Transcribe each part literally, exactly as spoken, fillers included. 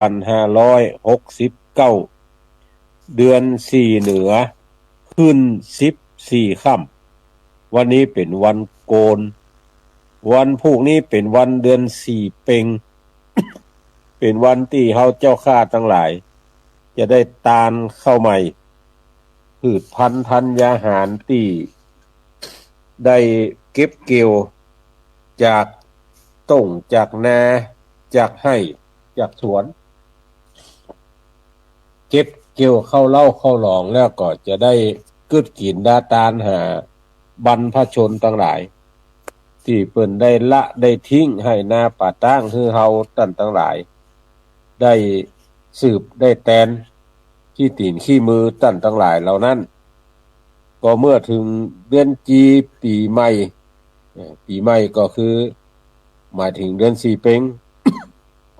นห้าร้อยหกสิบเก้า เดือนสี่เหนือ ขึ้นสิบสี่ค่ำ วันนี้เป๋นวันโกน วันพูกนี้เป๋นวันเดือนสี่เป็ง เป๋นวันตี้เฮาเจ้าข้าตังหลาย จะได้ตานข้าวใหม่ พืชพันธุ์ธัญญาหารตี้ได้เก็บเกี่ยวจากต้งจากนา จากไฮ่ จากสวน เก็บเกี่ยวเข้าเล้าเข้าหลองแล้วก็จะได้กึ๊ดกิ๋นดาตานหาบรรพชนตังหลาย ตี้เปิ้นได้ละได้ทิ้งไฮ่นาป่าตางหื้อเฮาต้านตังหลาย ได้สืบได้แตนขี้ตี๋นขี้มือต้านตังหลายเหล่านั้น ก็เมื่อเถิงเดือนจี๋ปี๋ใหม่ เอ่อ ปี๋ใหม่ก็คือหมายเถิงเดือนสี่เป็ง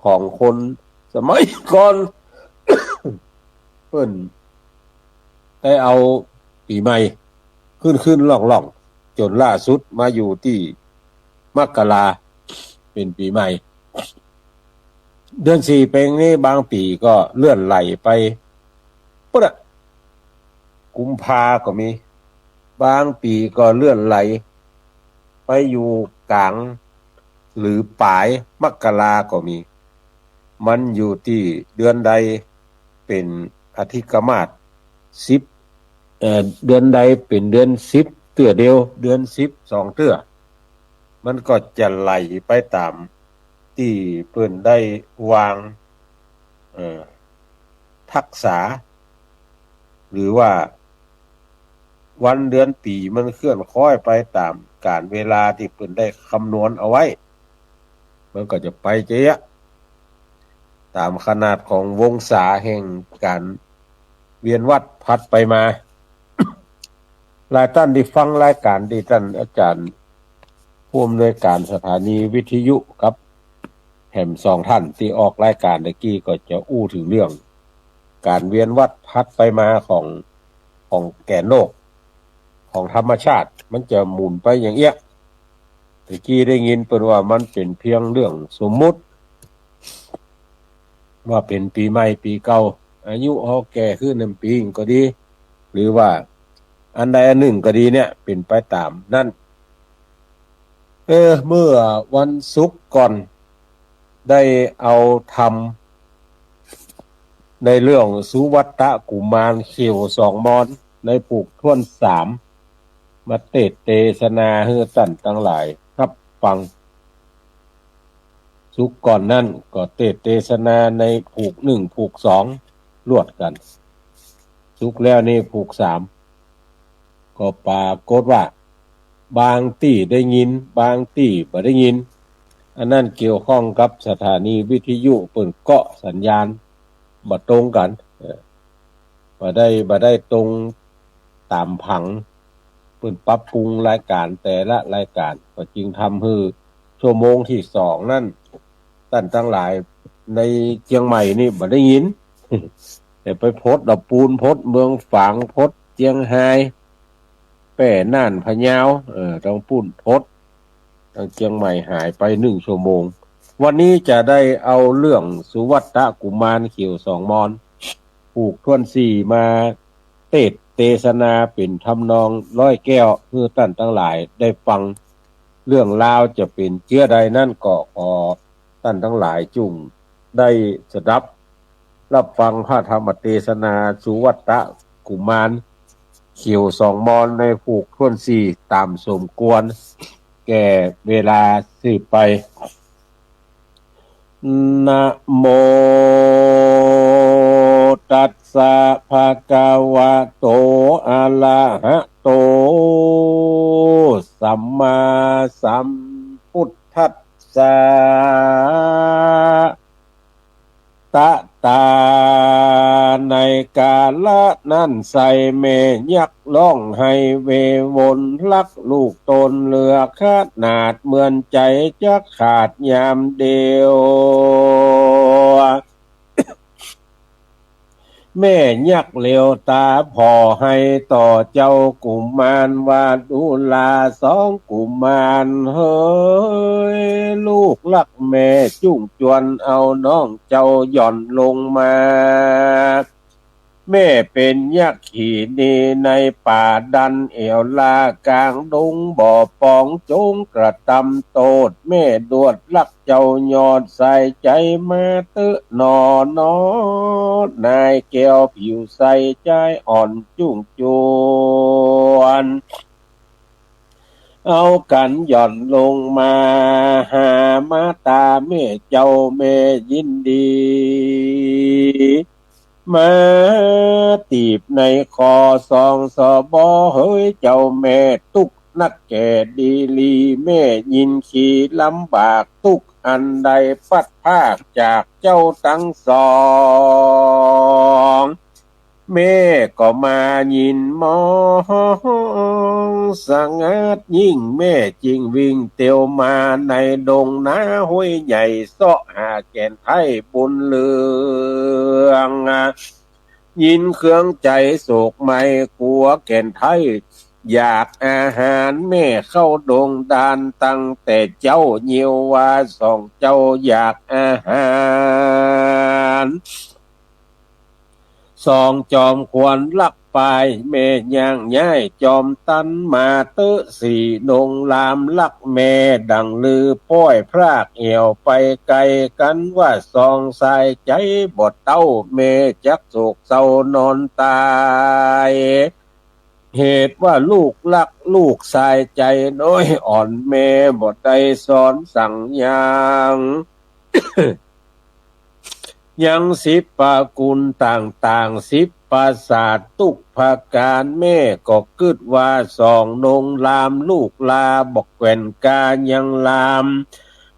ของคนสมัยก่อน เปิ้นได้เอาปี๋ใหม่ขึ้นๆ ล่องๆ จ๋นล่าสุดมาอยู่ตี้มกรา เป๋นปี๋ใหม่ เดือนสี่เป็งนี้บางปี๋ก็เลื่อนไหลไป ปุ๊ดอะ กุมภาก็มี บางปี๋ก็เลื่อนไหลไปอยู่ก๋างหรือป๋ายมกราก็มี มันอยู่ตี้เดือนใดเป๋นอธิกมาสสิบ เอ่อ เดือนใดเป๋นเดือนสิบเตื้อเดียว เดือนสิบสองเตื้อ มันก็จะไหลไปต๋ามตี้เปิ้นได้วาง เอ่อ ทักษา หรือว่าวันเดือนปี๋มันเคลื่อนคล้อยไปต๋ามกาลเวลาตี้เปิ้นได้คำนวณเอาไว้ มันก็จะไปเจ๊ยะ ต๋ามขนาดของวงศาแห่งก๋านเวียนวัฏผลัดไปมา หลายต้านตี้ฟังรายก๋านตี้ต้านอาจ๋ารย์ผู้อำนวยก๋านสถานีวิทยุกับแหมสองต้านตี้ออกรายก๋านตะกี้ก็จะอู้เถิงเรื่องก๋านเวียนวัฏผลัดไปมาของ ของแกนโลก ของธรรมชาติ มันจะหมุนไปอย่างเอี้ย ตะกี้ได้ยินเปิ้นว่ามันเป๋นเพียงเรื่องสมมุติ ว่าเป๋นปี๋ใหม่ปี๋เก่า อายุเฮาแก่ขึ้นหนึ่งปี๋ก็ดี หรือว่าอันใดอันหนึ่งก็ดีเนี่ย เป๋นไปต๋ามนั้น เออ เมื่อวันศุกร์ก่อน ได้เอาธรรมในเรื่องสุวัตตะกุมารเขียวสองมอน ในผูกถ้วนสาม มาเตสน์เตสนาหื้อต้านตังหลายฮับฟัง ศุกร์ก่อนนั้นก็เตสน์เตสนาในผูกหนึ่งผูกสองลวดกั๋น ศุกร์แล้วนี้ผูกสาม ก็ปรากฏว่าบางตี้ได้ยิน บางตี้บ่ได้ยิน อันนั้นเกี่ยวข้องกับสถานีวิทยุเปิ้นเกาะสัญญาณบ่ตรงกั๋น เออ บ่ได้ บ่ได้ตรงต๋ามผัง เปิ้นปรับปรุงรายก๋านแต่ละรายก๋าน ก็จึงทำหื้อชั่วโมงตี้สองนั้น ต้านตังหลายในเจียงใหม่นี่บ่ได้ยิน แต่ไปพดละปูน พดเมืองฝาง พดเจียงฮาย แป้ น่าน พะเยา เออ ตางปู้นพด ตางเจียงใหม่หายไปหนึ่งชั่วโมง วันนี้จะได้เอาเรื่องสุวัตตะกุมารเขียวสองมอน ผูกถ้วนสี่มาเตสน์เตสนาเป๋นทำนองร้อยแก้ว หื้อต้านตังหลายได้ฟัง เรื่องราวจะเป๋นเจื้อใดนั้นก็ขอต้านตังหลายจุ่งได้สดับ ฮับฟังพระธรรมเตสนาสุวัตตะกุมารเขียวสองมอนในผูกถ้วนสี่ต๋ามสมควรแก่เวลาสืบไป นะโมตัสสะ ภะคะวะโต อะระหะโต สัมมาสัมพุทธัสสะ ตะตา ในกาละนั้นไส้แม่ยักษ์ฮ้องไห้เววน ฮักลูกต๋นเหลือขนาด เหมือนใจ๋จะขาดยามเดียว แม่ยักษ์เหลียวต๋าผ่อไฮต่อเจ้ากุมารว่า ดูราสองกุมารเหย ลูกฮักแม่จุ่งจวนเอาน้องเจ้าหย่อนลงมา แม่เป๋นยักขินีในป่าดันแอ่วลากลางดงบ่ปองจงกระตำโต้ษ แม่ดวดฮักเจ้ายอดสายใจ๋มาเต๊อะหนอ หนอ นายแก้วผิวใสจายอ่อนจุ่งจวน เอากั๋นหย่อนลงมาหามาต๋าแม่เจ้า แม่ยินดี มาตี๋บในคอสองสะบอเหยเจ้าแม่ ตุ๊กนักแก่ดีหลี แม่ยินขี้ลำบากตุ๊กอันได้พลัดพรากจากเจ้าตังสอง แม่ก็มายินมองสงัดยิ่ง แม่จึงวิ่งเตียวมาในดงนาห้วยใหญ่เซาะหาแก่นไท้บุญเรือง ยินเครื่องใจ๋โศกไหม้กั๋วแก่นไท้ อยากอาหาร แม่เข้าดงดานตั้งแต่เจ๊า เยียวว่าสองเจ้าอยากอาหาร สองจอมขวัญฮักปาย แม่ย่างย้ายจอมตันมาเต๊อะ สี่นงรามฮักแม่ดั่งลือป้อยพรากแอ่วไปไกลกั๋นว่าสองสายใจ๋บ่เต้า แม่จักโศกเศร้านอนต๋าย เหตุว่าลูกฮักลูกสายใจ๋น้อยอ่อน แม่บ่ได้สอนสั่งยัง ยังสิบประกุลต่างๆ สิบประสาทตุ๊กประก๋าน แม่ก็กึ๊ดว่าสองนงรามลูกลาบ่แกว่นกายังราม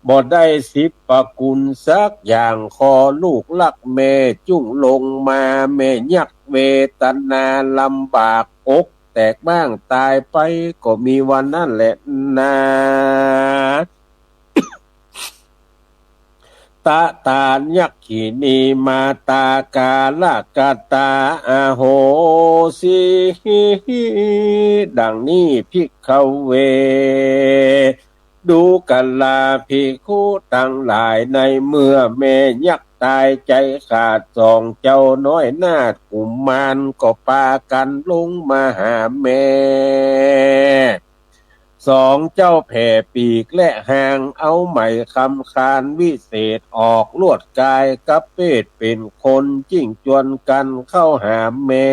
บ่ได้สิบประกุลสักอย่าง คอลูกฮักแม่จุ่งลงมา แม่ยักเวทนาลำบากอกแตกบ้างต๋ายไป ก็มีวันนั้นแหละนา ตะตานยักขินีมาต๋ากาละกะตา อโหสิ ดังนี้ภิกขเว ดูกราภิกขุตังหลาย ในเมื่อแม่ยักต๋ายใจ๋ขาด สองเจ้าน้อยนาฏกุมารก็ปากั๋นลงมาหาแม่ สองเจ้าแผ่ปีกและฮาง เอาไหมคำคานวิเศษออก ลวดกายกะเปดเป๋นคน จิ่งจวนกั๋นเข้าหาแม่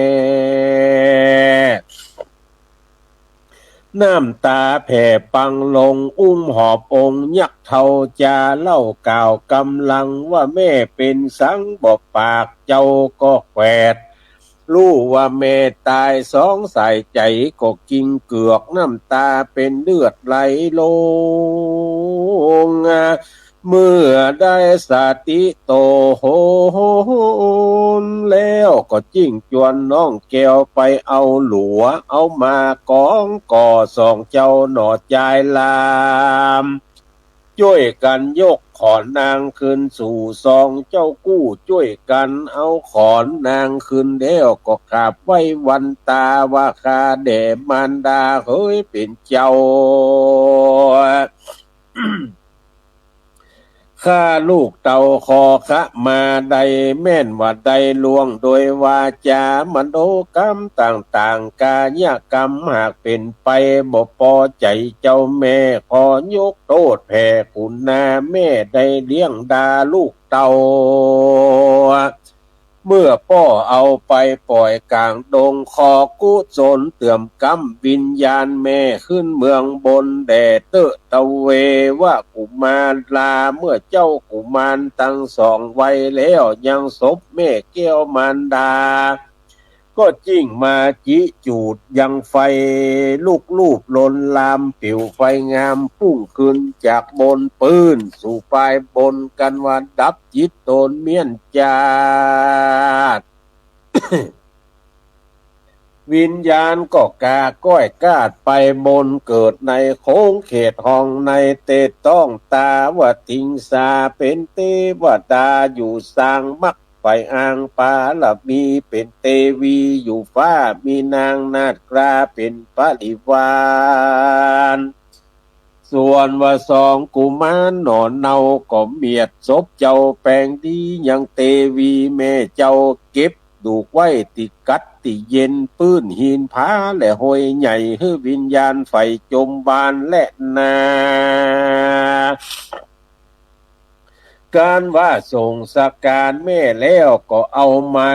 น้ำต๋าแผ่ปังลง อุ้มหอบองค์ยักษ์เฒ่าจาเล่ากล่าวกำลังว่า แม่เป๋นสังบ่ปาก เจ้าก็แขวด ฮู้ว่าแม่ต๋าย สองสายใจ๋ก็กิ่งเกือก น้ำต๋าเป๋นเลือดไหลลง เมื่อได้สติโต๋นแล้ว ก็จิ่งจวนน้องแก้วไปเอาหลัว เอามากองก่อ สองเจ้าหน่อจายราม จ้วยกั๋นยกขอนนางขึ้นสู่ สองเจ้ากู้จ้วยกั๋นเอาขอนนางขึ้นแล้ว ก็กราบไหว้วันต๋าว่า ข้าแด่มารดาเหยเป๋นเจ้า ข้าลูกเต้าขอขมา ได้แม่นว่าได้ล่วงโดยวาจา มโนกรรมต่างๆ กายกรรมหากเป๋นไปบ่ปอใจ๋เจ้าแม่ ขอยกโต้ษแผ่กุณา แม่ได้เลี้ยงดาลูกเต้า เมื่อป้อเอาไปป่อยก๋างดง ขอกุศลเติมกำวิญญาณแม่ขึ้นเมืองบนแด่เต๊อะ ตะเววะกุมารา เมื่อเจ้ากุมารตังสองไวแล้ว ยังศพแม่แก้วมารดา ก็จิ่งมาจิจูดยังไฟ ลุกลูบลนลาม ปิวไฟงามปุ้งขึ้นจากบนปื้น สู่ปายบนกั๋นว่าดับจิตตนเมี้ยนจาติ วิญญาณก็กาก้อยกาดไปบน เกิดในโค้งเขตห้องใน เตต้องตาวทิงสา เป๋นเตวดาอยู่สร้างมัก ไปอ้างปารมีเป๋นเตวีอยู่ฟ้า มีนางนาฏกราเป๋นปริวาร ส่วนว่าสองกุมารหน่อเนาก็เมียดศพเจ้าแปงดี ยังเตวีแม่เจ้าเก็บดูกไว้ตี้กั๊ดตี้เย็น ปื้นหินผาและห้วยใหญ่ หื้อวิญญาณใฝ่จมบานแลนา กันว่าส่งสการแม่แล้วก็เอาไม้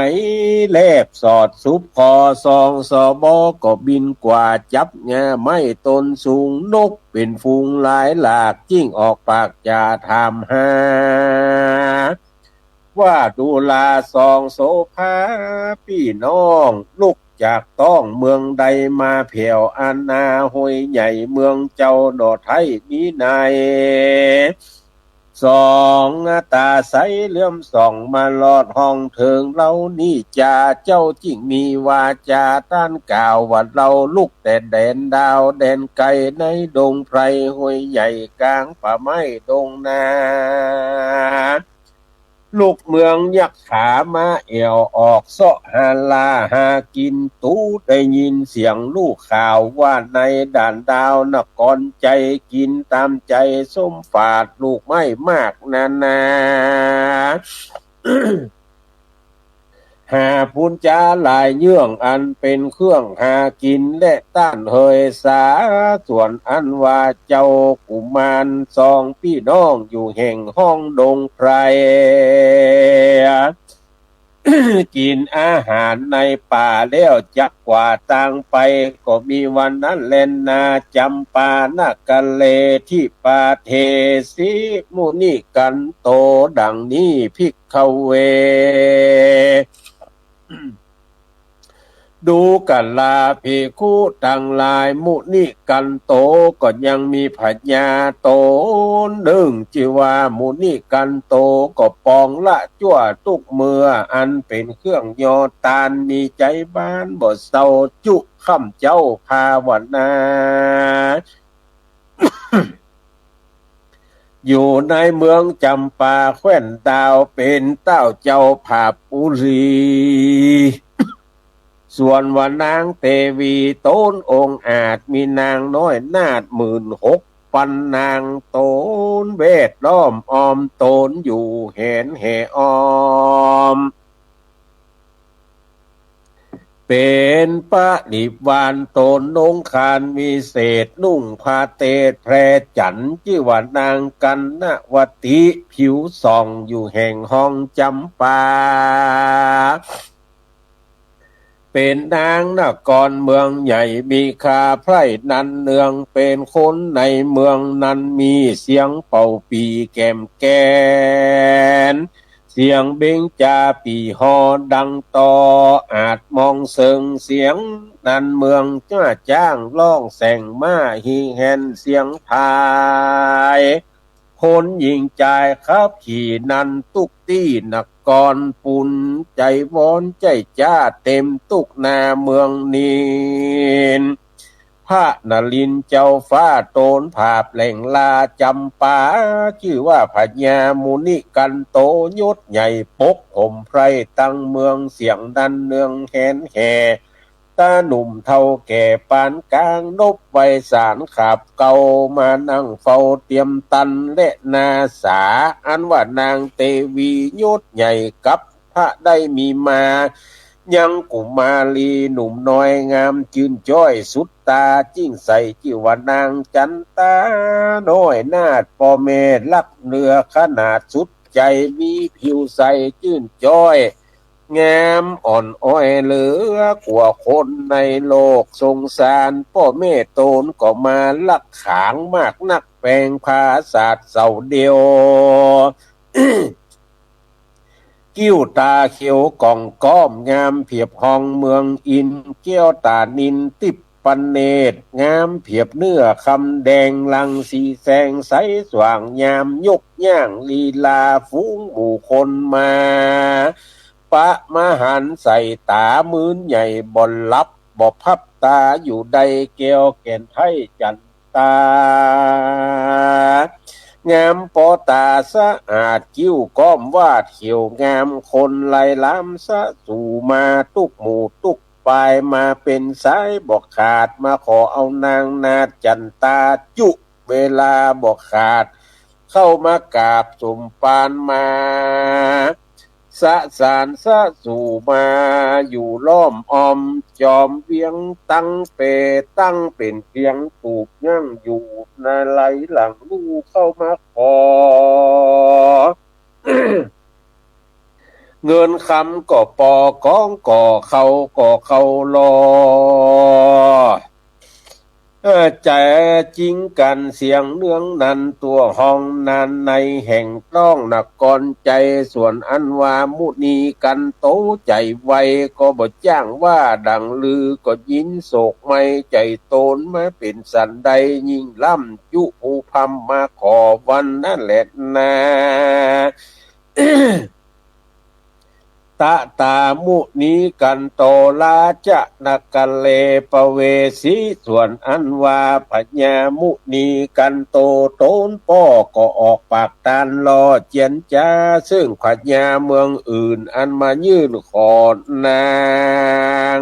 แลบสอดสุบคอ สอง สบ ก็บินกว่าจับงาไม้ต้นสูง นกเป๋นฝูงหลายหลาก จึ่งออกปากจ๋าถามหา ว่าดูราสองโสภาปี้น้อง ลุกจากต๊องเมืองใดมาแผวอาณาห้วยใหญ่เมืองเจ้าหน่อไท้มีใน สองต๋าใสเหลือมส่องมาลอดห้องเถิงเฮานี้จา เจ้าจึ่งมีวาจาต้านกล่าวว่าเฮาลุกแต่แดนดาวแดนไกล ในดงไพรห้วยใหญ่กลางป่าไม้ดงนา ลุกเมืองยักขามาแอ่วออกเซาะหาลาหากิ๋น ตุ๊ได้ยินเสียงลูกข่าวว่าในด่านดาวนครใจ๋ กิ๋นต๋ามใจ๋ส้มฝาดลูกไม้มากนานา หาปูนจ๋าหลายเยื่องอันเป๋นเครื่องหากิ๋นและต้านเฮยสา ส่วนอันว่าเจ้ากุมารสองปี้น้องอยู่แห่งห้องดงไพร กิ๋นอาหารในป่าแล้วจักกว่าตางไป ก็มีวันนั้นแลนา จัมปานครเศรษฐีปาเทสิมุนิกันโต ดังนี้ ภิกขเว ดูกราภิกขุตังหลาย มุนิกันโตก็ยังมีผญาต๋นนึ่ง จื้อว่ามุนิกันโต ก็ปองละจั้วตุ๊กเมื่อ อันเป๋นเครื่องยอตาน มีใจ๋บานบ่เศร้า จุค่ำเจ๊าภาวนา อยู่ในเมืองจัมปาแคว้นดาว เป๋นเต้าเจ้าผาปุรี ส่วนว่านางเตวีต๋นองอาจ มีนางน้อยนาฏหมื่นหกปันนางต๋น แวดล้อมอ้อมต๋นอยู่แหนแห่อ้อม เป๋นปริวารต๋น นงคานวิเศษ นุ่งผ้าเตศแพรจั๋น จื้อว่านางกัณณวติ ผิวส่องอยู่แห่งห้องจัมปา เป๋นนางนครเมืองใหญ่ มีค่าใผร่นันเนือง เป๋นคนในเมืองนั้นมีเสียงเป่าปี่แก่มแกน เสียงเบญจาปี่ฮอดังต่อ อาจมองเสิงเสียงนันเมือง จ้าจ้างร้องแส่งม้าฮีแฮนเสียงพาย คนหญิงจายขับขี่นันตุ๊กตี้นครปุณ ใจ๋วอนใจ๋จ้าเต็มตุ๊กนาเมืองนิน พระนรินทร์เจ้าฟ้าต๋นผาบแหล่งลาจัมปา จื้อว่าผญามุนิกันโต ยศใหญ่ปกห่มไพร่ตังเมือง เสียงนันเนืองแหนแห่ ต๋าหนุ่มเฒ่าแก่ปานกลาง นบไวสารขาบเก่า มานั่งเฝ้าเตียมตันและนาสา อันว่านางเตวียศใหญ่กับพระได้มีมา ยังกุมารีหนุ่มน้อยงามจื้นจ้อยสุดตา จึ้งใสจื้อว่านางจันตาน้อยนาฏ ป้อแม่ฮักเลือขนาดสุดใจ๋ มีผิวใสจื้นจ้อย งามอ่อนอ้อยเหลือกว่าคนในโลกสงสาร ป้อแม่ต๋นก็มาฮักขางมากนัก แป๋งผาสาดเสาเดียว กิ้วต๋าเขียวก่องก้อม งามเผียบฮองเมืองอินทร์ แก้วต๋านิลทิพย์ประเนตร งามเผียบเนื้อคำแดง รังสีแสงใสสว่าง ยามยกย่างลีลา ฝูงหมู่คนมา ปะมหันต์ใส่ต๋า มื้นใหญ่บ่หลับบ่พับต๋า อยู่ได้แก้วแก่นไท้จันตา งามปอต๋าสะอาด คิ้วก้อมวาดเขียวงาม คนไหลลำสะสู่มา ตุ๊กหมู่ตุ๊กปาย มาเป๋นสายบ่ขาด มาขอเอานางนาฏจั๋นตา จุเวลาบ่ขาด เข้ามากราบสมปานมา สะสานสะสู่มา อยู่ล้อมอ้อมจอมเวียง ตั้งเป๋ตั้งเป๋นเพียง ตูบยั่งอยู่ในไหลหลังลู่ เข้ามาขอ เงินคำก็ปอ ของก่อเข้าก็เข้ารอ เอ่อ แจ๋จิงกั๋นเสียงเนืองนั้น ตั๋วฮ้องนั้นในแห่งต้องนครไชย ส่วนอันว่ามุนีกันโตใจ๋ไว ก็บ่จ้างว่าดังลือ ก็ยินโศกไหม้ใจ๋ตน มาเป๋นสันใดยิ่งล้ำจุหูพร่ำ มาขอวันนั้นแลนา ตะตามุนีกันโต ราชนครเล ปเวสี ส่วนอันว่าพญามุนีกันโต ตนป้อก็ออกปากตานล่อเจียรจา ซึ่งพญาเมืองอื่นอันมายื่นขอนาง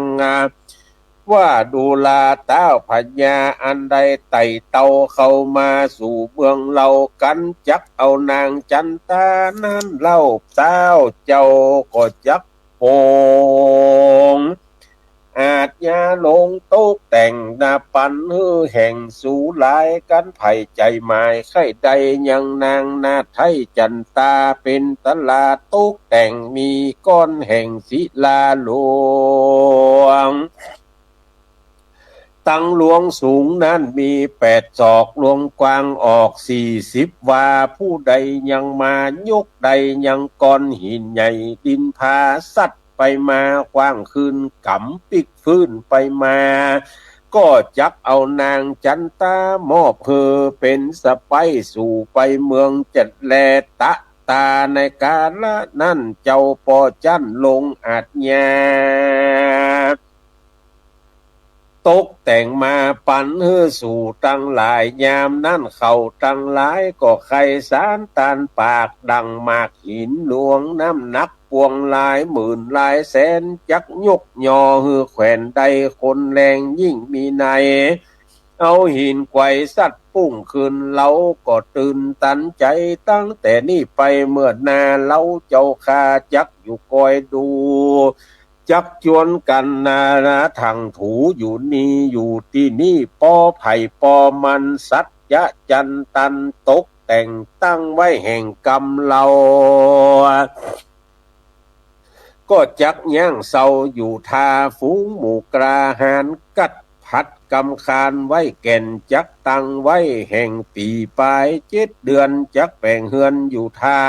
ว่าดูราต้าวพญาอันใดไต่เต้าเข้ามาสู่เมืองเฮากั๋น จักเอานางจั๋นตานั้นเล่า ต้าวเจ้าก็จักปรงอาชญาลงตกแต่งนาปันหื้อแห่งสูหลายกั๋น ใผใจ๋หมายใค่ใดยังนางนาฏไทยจั๋นตา เป๋นตลาดตกแต่งมีก้อนแห่งศิลาหลวง ตังหลวงสูงนั้นมีแปดศอก หลวงกว้างออกสี่สิบวา ผู้ใดยังมายกได้ยังก้อนหินใหญ่ ดินผาสัดไปมากว้างขึ้น ก๋ำปิ๊กฟื้นไปมา ก็จักเอานางจั๋นตามอบหื้อเป๋นสะใป๊สู่ไปเมืองจัดแล ตะตาในกาละนั้น เจ้าป้อจั้นลงอาชญา ตกแต่งมาปันหื้อสู่ตังหลาย ยามนั้นเขาตังหลายก็ใค่สานตานปาก ดั่งหมากหินหลวงน้ำหนักปวงหลายหมื่นหลายแสน จักยกยอหื้อแขวนได้คนแรงยิ่งมีใน เอาหินไกวสัดปุ้งขึ้น เฮาก็ตื่นตันใจ๋ ตั้งแต่นี้ไปเมื่อหน้า เฮาเจ้าข้าจักอยู่คอยดู จักจวนกั๋นนานา ถังถูอยู่นี่อยู่ตี้นี่ ป้อใผป้อมัน สัจจะจั๋นตันตกแต่งตั้งไว้แห่งกำเฮา ก็จักยั้งเซาอยู่ท่า ฝูงหมู่กล้าหาญกัดผัดกำคานไว้แก่น จักตั้งไว้แห่งปี๋ปายเจ็ดเดือน จักแป๋งเฮือนอยู่ท่า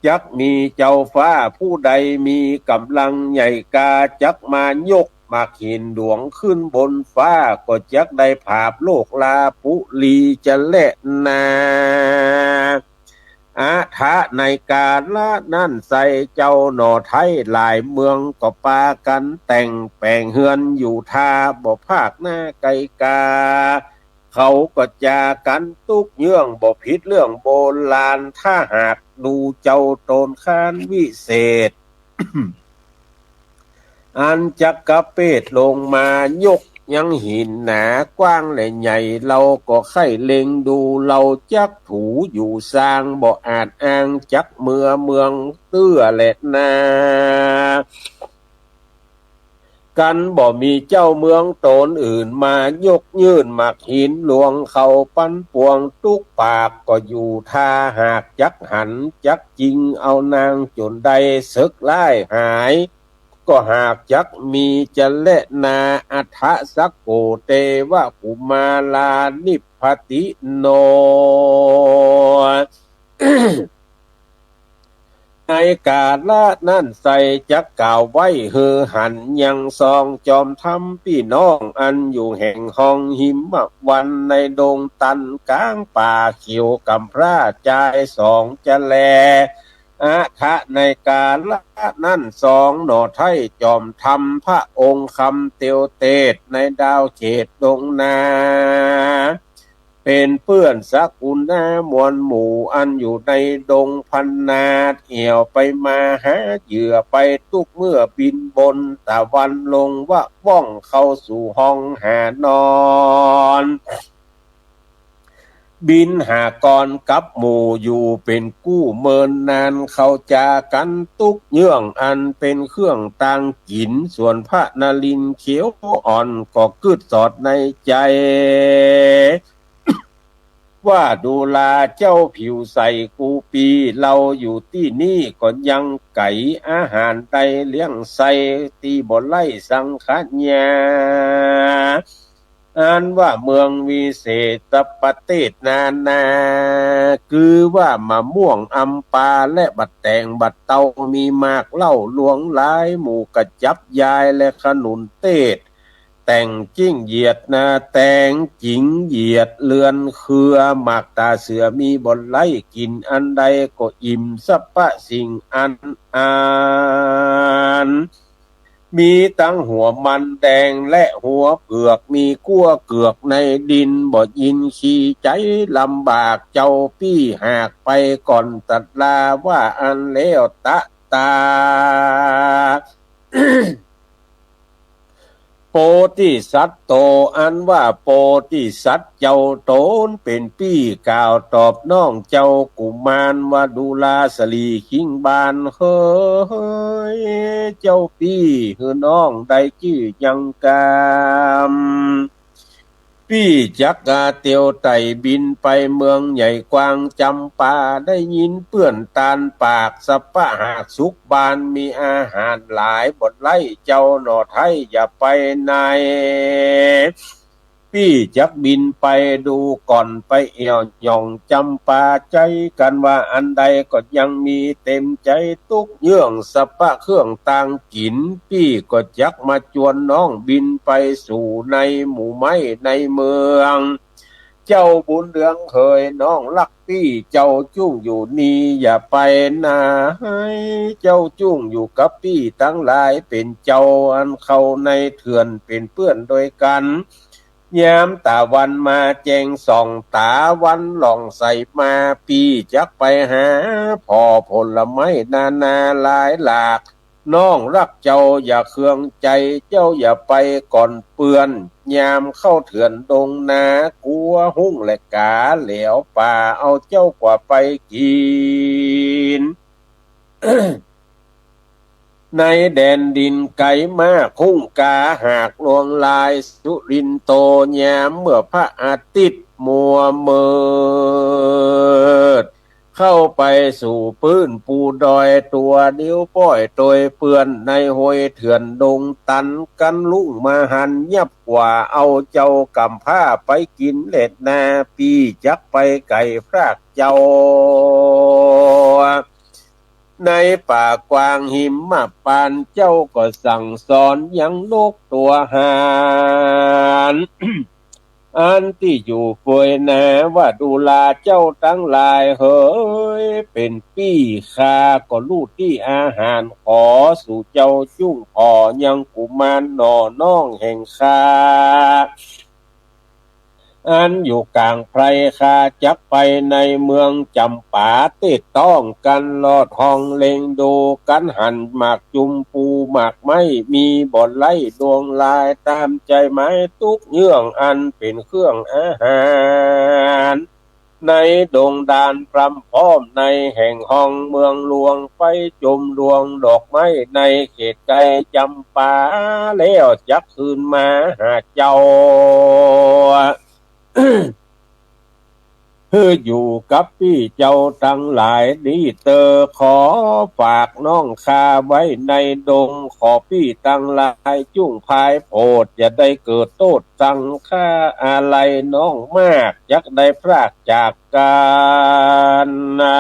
จักมีเจ้าฟ้าผู้ใดมีก๋ำลังใหญ่กล้า จักมายกหมากหินหลวงขึ้นบนฟ้า ก็จักได้ผาบโลกลาปุรีจะแลนา อะถะในกาละนั้นไส้ เจ้าหน่อไทยหลายเมืองก็ปากั๋นแต่งแป๋งเฮือนอยู่ท่า บ่พากหน้าไก๋กา เขาก็จากั๋นตุ๊กเยื่อง บ่ผิดเรื่องโบราณ ถ้าหากดูเจ้าโตนคานวิเศษ อันจักกะเปดลงมายกยังหินหนากว้างและใหญ่ เฮาก็ใค่เล็งดู เฮาจักถูอยู่ซาง บ่อาจอ้างจักเมือเมืองเตื้อแลนา กั๋นบ่มีเจ้าเมืองโตนอื่นมายกยื่นหมากหินหลวงเข้าปันปวง ตุ๊กปากก็อยู่ท่า หากจักหันจักจิงเอานางจ๋นได้ เสิกร้ายหาย ก็หากจักมีจะแลนา อะถะสักโข เตวะกุมารา นิพพติโน ในกาละนั้นไส้จักกล่าวไว้หื้อหันยังซองจอมธรรมปี้น้องอันอยู่แห่งห้องหิมวันในดงตันก๋างป่าเขียวก๋ำพร้าจายสองจะแล อะถะในกาละนั้นสองหน่อไทยจอมธรรมพระองค์คำเตียวเตศน์ในดาวเขตดงนา เป๋นเปื้อนสกุณามวลหมู่ อันอยู่ในดงพนาถ แอ่วไปมาหาเหยื่อ ไปตุ๊กเมื่อบินบนตะวันลง วะว่องเข้าสู่ห้องหานอน บิณฑากรกับหมู่อยู่เป๋นกู้เมินนาน เข้าจากั๋นตุ๊กเยื่องอันเป๋นเครื่องตางกิ๋น ส่วนพระนรินทร์เขียวอ่อนก็กึ๊ดสอดในใจ๋ ว่าดูราเจ้าผิวใสกู้ปี้ เฮาอยู่ตี้นี่ก็ยังไก๋ อาหารใดเลี้ยงใส่ตี้บ่ไร้สังขยา อันว่าเมืองวิเศษประเทศนานา คือว่ามะม่วงอำปาและบัดแต๋งบัดเตา มีมากเหล้าหลวงหลาย หมู่กระจับยายและขนุนเทศ แต่งจิ่งเหยียดนา แต่งจิ่งเหยียดเรือนเครือ หมากต๋าเสือมีบ่ไร้ กิ๋นอันใดก็อิ่มสรรพสิ่งอัน อัน มีตังหัวมันแดงและหัวเผือก มีกั้วเกือกในดิน บ่ยินดีใจ๋ลำบาก เจ้าปี้หากไปก่อนตรัสลา ว่าอั้นแล้วตะตา โพธิสัตว์โต อันว่าโพธิสัตว์เจ้าต๋นเป๋นปี้ กล่าวตอบน้องเจ้ากุมารว่า ดูราสลีคิงบาลเหย เจ้าปี้หื้อน้องได้จื้อยังกำ ปี้จักกาเตียวไต่บินไปเมืองใหญ่กว้างจ๋ำปา ได้ยินเปื้อนตานปาก สรรพหากสุขบาน มีอาหารหลายบ่ไร้เจ้าหน่อไท้ อย่าไปไหน ปี้จักบินไปดูก่อน ไปแอ่วหย่องจ๋ำปา ใจ๊กั๋นว่าอันใดก็ยังมีเต๋มใจ๋ตุ๊กเยื่อง สรรพเครื่องตางกิ๋น ปี้ก็จักมาจวนน้องบินไปสู่ในหมู่ไม้ในเมือง เจ้าบุญเรืองเหย น้องฮักปี้เจ้าจุ่งอยู่นี่ อย่าไปไหน เจ้าจุ่งอยู่กับปี้ตังหลายเป๋นเจ้า อันเข้าในเถื่อนเป๋นเปื้อนโดยกั๋น ยามตะวันมาแจ้งส่อง ต๋าวันหล่องใสมา ปี้จักไปหาผ่อผลไม้นานาหลายหลาก น้องฮักเจ้าอย่าเคืองใจ๋ เจ้าอย่าไปก่อนเปื้อน ยามเข้าเถื่อนดงนา กั๋วฮุ่งและก๋าแหลวป่า เอาเจ้ากว่าไปกิ๋น ในแดนดินไก๋มาก ฮุ่งก๋าหากลวงลาย สุรินโต ยามเมื่อพระอาทิตย์มัวมืด เข้าไปสู่ปื้นปูดอย ตั๋วดิ้วป้อยโตยเปื้อน ในห้วยเถื่อนดงตัน กั๋นลุ่งมหันต์ยับกว่า เอาเจ้ากำพร้าไปกิ๋นแลนา ปี้จักไปไก๋พรากเจ้า ในป่ากว้างหิมพานต์ เจ้าก็สั่งสอนยังนกตั๋วหาน อันตี้อยู่เปื่อยนา ว่าดูราเจ้าตังหลายเหย เป๋นปี้ข้าก็ฮู้ตี้อาหาร ขอสู่เจ้าจุ่งผ่อยังกุมารหน่อน้องแห่งข้า อันอยู่ก๋างไพร ข้าจักไปในเมืองจ๋ำปา เต๊ดต้องกั๋นลอดห้องเล็งดู กั๋นหันหมากจุมปูหมากไม้ มีบ่ไร้ลวงลาย ต๋ามใจ๋หมายตุ๊กเยื่อง อันเป๋นเครื่องอาหาร ในดงดานพร่ำพร้อม ในแห่งห้องเมืองหลวง ไปจุมดวงดอกไม้ ในเขตไก๋จ๋ำปา แล้วจักคืนมาหาเจ้า หื้ออยู่กับปี้เจ้าตังหลาย นี้เต๊อะ ขอฝากน้องข้าไว้ในดง ขอปี้ตังหลายจุ่งพายโผด อย่าได้เกิดโต้ษสังข้าอาลัยน้องมาก จักได้พรากจากกั๋นนา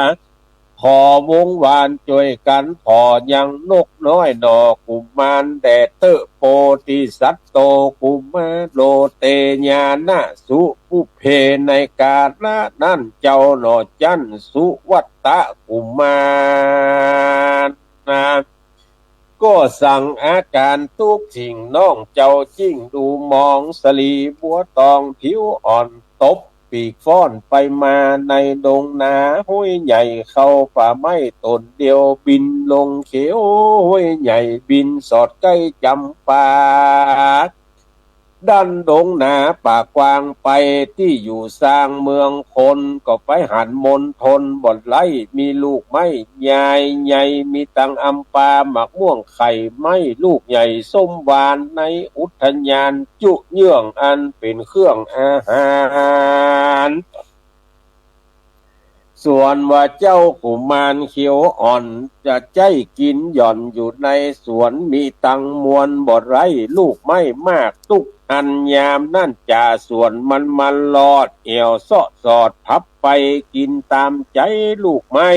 ขอวงวานจ้วยกั๋นผ่อยังนกน้อยหน่อกุมารแด่เต๊อะ โพธิสัตว์โตกุมารโล เตญานะสุปุพเพ ในกาละนั้นเจ้าหน่อจั้นสุวัตตะกุมารนา ก็สั่งอาก๋านตุ๊กสิ่ง น้องเจ้าจิ่งดูมอง สลีบัวตองผิวอ่อนตบ ปีกฟ้อนไปมาในดงนา ห้วยใหญ่เข้าป่าไม้ต้นเดียว บินลงเขียวห้วยใหญ่ บินสอดใก้จำปา ด้านดงนาป่ากว้างไป ตี้อยู่สร้างเมืองคน ก็ไปหันมณฑลบ่ได้ มีลูกไม้ใหญ่ใหญ่ มีตังอำปา หมากม่วงไข่ไม้ลูกใหญ่ ส้มหวานในอุทยาน จุเยื่องอันเป๋นเครื่องอาหาร ส่วนว่าเจ้ากุมารเขียวอ่อน จะใจ๊กิ๋นหย่อนอยู่ในสวน มีตังมวลบ่ได้ ลูกไม้มากตุ๊กอัน ยามนั้นจ่าสวนมันมารอด แอ่วเซาะสอดพับไป กิ๋นต๋ามใจ๋ลูกไม้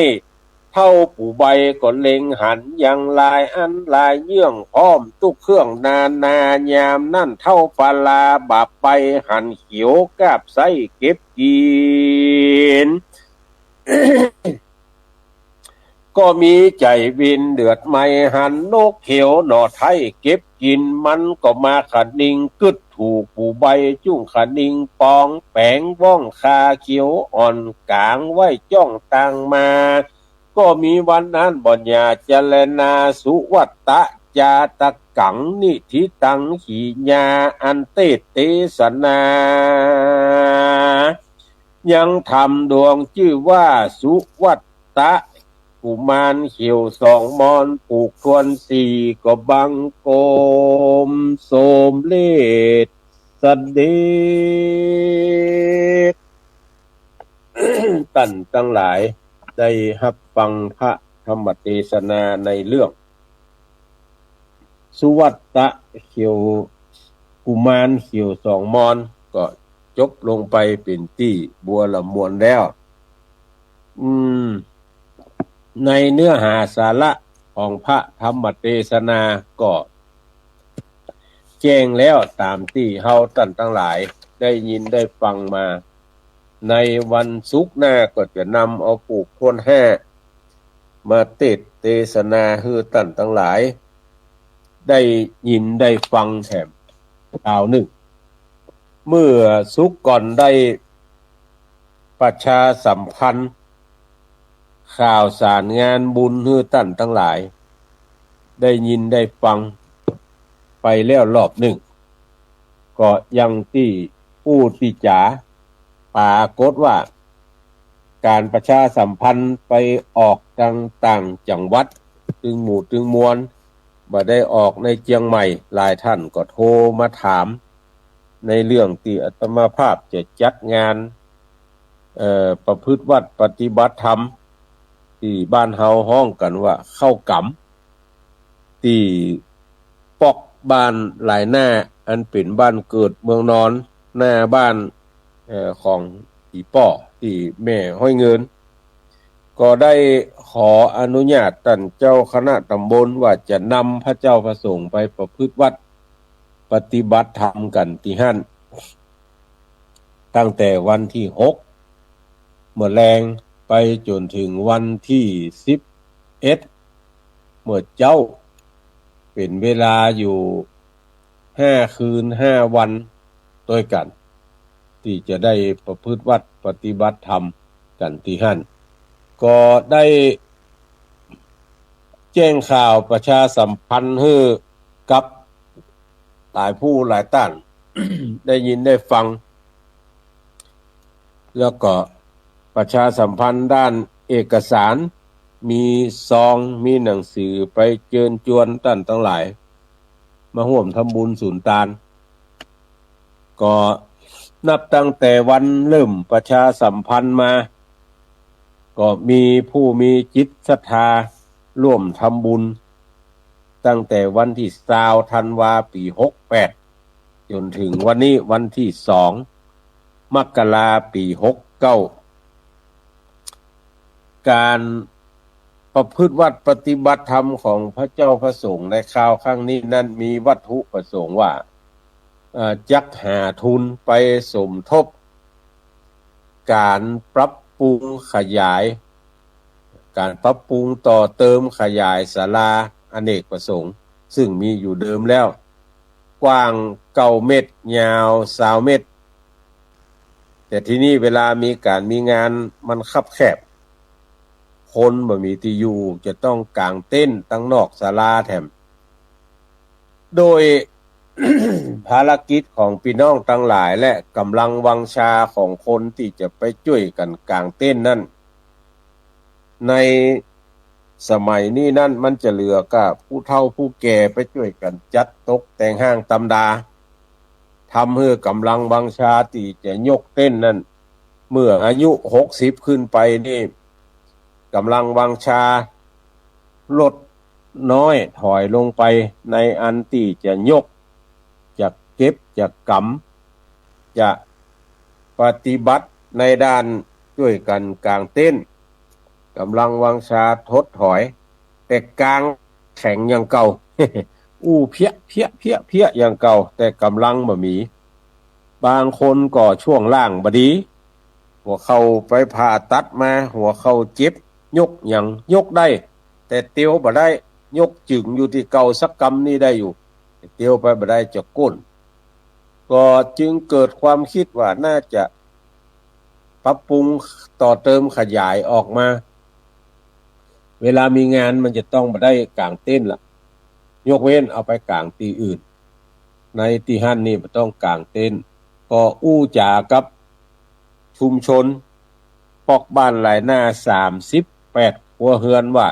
เฒ่าปู่ใบก็เล็งหัน ยังหลายอันหลายเยื่อง พร้อมตุ๊กเครื่องนานา ยามนั้นเฒ่าปาลาบาปไป หันเขียวกาบไส้เก็บกิ๋น ก็มีใจ๋วินเดือดไหม้ หันนกเขียวหน่อไท้เก็บกิ๋น มันก็มาคะนิงกึ๊ดถูกปู่ใบ จุ้งคะนิงปองแป๋ง ว่องคาเขียวอ่อนก๋าง ไหว้จ้องตางมา ก็มีวันนั้นบ่หย่าเจรนา สุวัตตะจาตกัง นิธิตัง ขีญา อันเตศน์เตสนา ยังธรรมดวงจื้อว่าสุวัตตะ กุมารเขียวสองมอน ผูกถ้วนสี่ ก็บังคมสมเร็จเสด็จ ต้านตังหลายได้ฮับฟังพระธรรมเตสนาในเรื่อง สุวัตตะเขียว กุมารเขียวสองมอน ก็จบลงไปเป๋นตี้บัวละมวลแล้ว อืม ในเนื้อหาสาระของพระธรรมเตสนาก็แจ้งแล้วต๋ามตี้เฮาต้านตังหลายได้ยินได้ฟังมา ในวันศุกร์หน้าก็จะนำเอาผูกถ้วนห้า มาเตศน์เตสนาหื้อต้านตังหลายได้ยินได้ฟังแถมคราวนึ่ง เมื่อศุกร์ก่อนได้ประชาสัมพันธ์ข่าวสารงานบุญหื้อต้านตังหลายได้ยินได้ฟังไปแล้วรอบนึ่ง ก็อย่างตี้อู้ตี้จ๋า ปรากฏว่าก๋านประชาสัมพันธ์ไปออกตางต่างจังหวัด ตึงหมู่ตึงมวล บ่ได้ออกในเจียงใหม่ หลายต้านก็โทรมาถามในเรื่องตี้อาตมาภาพจะจัดงาน เอ่อ ประพฤติวัตรปฏิบัติธรรม ตี้บ้านเฮาฮ้องกั๋นว่าเข้ากรรม ตี้ป๊อกบ้านหลายหน้า อันเป๋นบ้านเกิดเมืองนอน หน้าบ้าน เอ่อ ของอี่ป้อตี้แม่ฮ้อยเงิน ก็ได้ขออนุญาตต้านเจ้าคณะต๋ำบลว่าจะนำพระเจ้าพระสงฆ์ไปประพฤติวัตรปฏิบัติธรรมกั๋นตี้หั้น ตั้งแต่วันตี้หก เมื่อแลงไปจ๋นเถิงวันตี้สิบเอ็ด เมื่อเจ๊า เป๋นเวลาอยู่ห้าคืนห้าวันตวยกั๋น ตี้จะได้ประพฤติวัตรปฏิบัติธรรมกั๋นตี้หั้น ก็ได้แจ้งข่าวประชาสัมพันธ์หื้อกับหลายผู้หลายต้าน ได้ยินได้ฟัง แล้วก็ประชาสัมพันธ์ด้านเอกสาร มีซอง มีหนังสือไปเจิญจวนต้านตังหลาย มาฮ่วมทำบุญสุนตาน ก็นับตั้งแต่วันเริ่มประชาสัมพันธ์มา ก็มีผู้มีจิตศรัทธาร่วมทำบุญ ตั้งแต่วันตี้ซาวธันวาปี๋หกแปด จ๋นเถิงวันนี้วันตี้สองมกราปี๋หกเก้า ก๋านประพฤติวัตรปฏิบัติธรรมของพระเจ้าพระสงฆ์ในคราวครั้งนี้นั้นมีวัตถุประสงค์ว่า เอ่อ จักหาทุนไปสมทบก๋านปรับปรุงขยาย ก๋านปรับปรุงต่อเติมขยายศาลาอเนกประสงค์ ซึ่งมีอยู่เดิมแล้ว กว้างเก้าเมตร ยาวซาวเมตร แต่ทีนี้เวลามีก๋านมีงานมันคับแคบ คนบ่มีตี้อยู่ จะต้องก๋างเต็นท์ตังนอกศาลาแถม โดย ภารกิจของปี้น้องตังหลายและก๋ำลังวังชาของคนตี้จะไปจ้วยกั๋นก๋างเต็นท์นั้น ในสมัยนี้นั้นมันจะเหลือก้าผู้เฒ่าผู้แก่ไปจ้วยกั๋นจัดตกแต่งห้างตำดา ทำหื้อก๋ำลังวังชาตี้จะยกเต็นท์นั้น เมื่ออายุหกสิบขึ้นไปนี่ ก๋ำลังวังชาลดน้อยถอยลงไป ในอันตี้จะยก จะเก็บ จะก๋ำ จะปฏิบัติในด้านจ้วยกั๋นก๋างเต็นท์ ก๋ำลังวังชาถดถอย แต่ก๋างแข็งอย่างเก่า อู้เพี้ยะเพี้ยะเพี้ยะเพี้ยะอย่างเก่า แต่ก๋ำลังบ่มี บางคนก็ช่วงล่างบ่ดี หัวเข่าไปผ่าตัดมา หัวเข่าเจ็บ ยกหยังยกได้ แต่เตียวบ่ได้ ยกจึงอยู่ตี้เก่าสักกำนี่ได้อยู่ แต่เตียวไปบ่ได้จะก้น ก็จึงเกิดความคิดว่าน่าจะปรับปรุงต่อเติมขยายออกมา เวลามีงานมันจะต้องบ่ได้ก๋างเต็นท์ละ ยกเว้นเอาไปก๋างตี้อื่น ในตี้หั้นนี่บ่ต้องก๋างเต็นท์ ก็อู้จ๋ากับชุมชน ปอกบ้านหลายหน้า สามสิบแปดครัวเฮือนว่า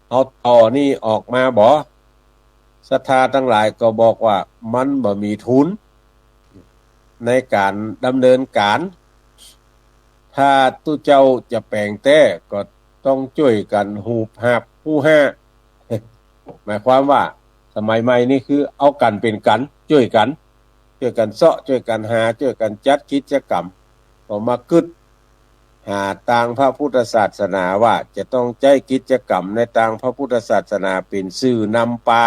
เอาต่อนี่ออกมาบ่ ศรัทธาตังหลายก็บอกว่ามันบ่มีทุนในก๋านดำเนินก๋าน ถ้าตุ๊เจ้าจะแป๋งแต๊ก็ต้องจ้วยกั๋นหูบหาบฮู้ห้า หมายความว่าสมัยใหม่นี่คือเอากั๋นเป๋นกั๋น จ้วยกั๋น จ้วยกั๋นเซาะ จ้วยกั๋นหา จ้วยกั๋นจัดกิจกรรม ก็มากึ๊ดหาตางพระพุทธศาสนาว่าจะต้องใจ๊กิจกรรมในตางพระพุทธศาสนาเป๋นสื่อนำปา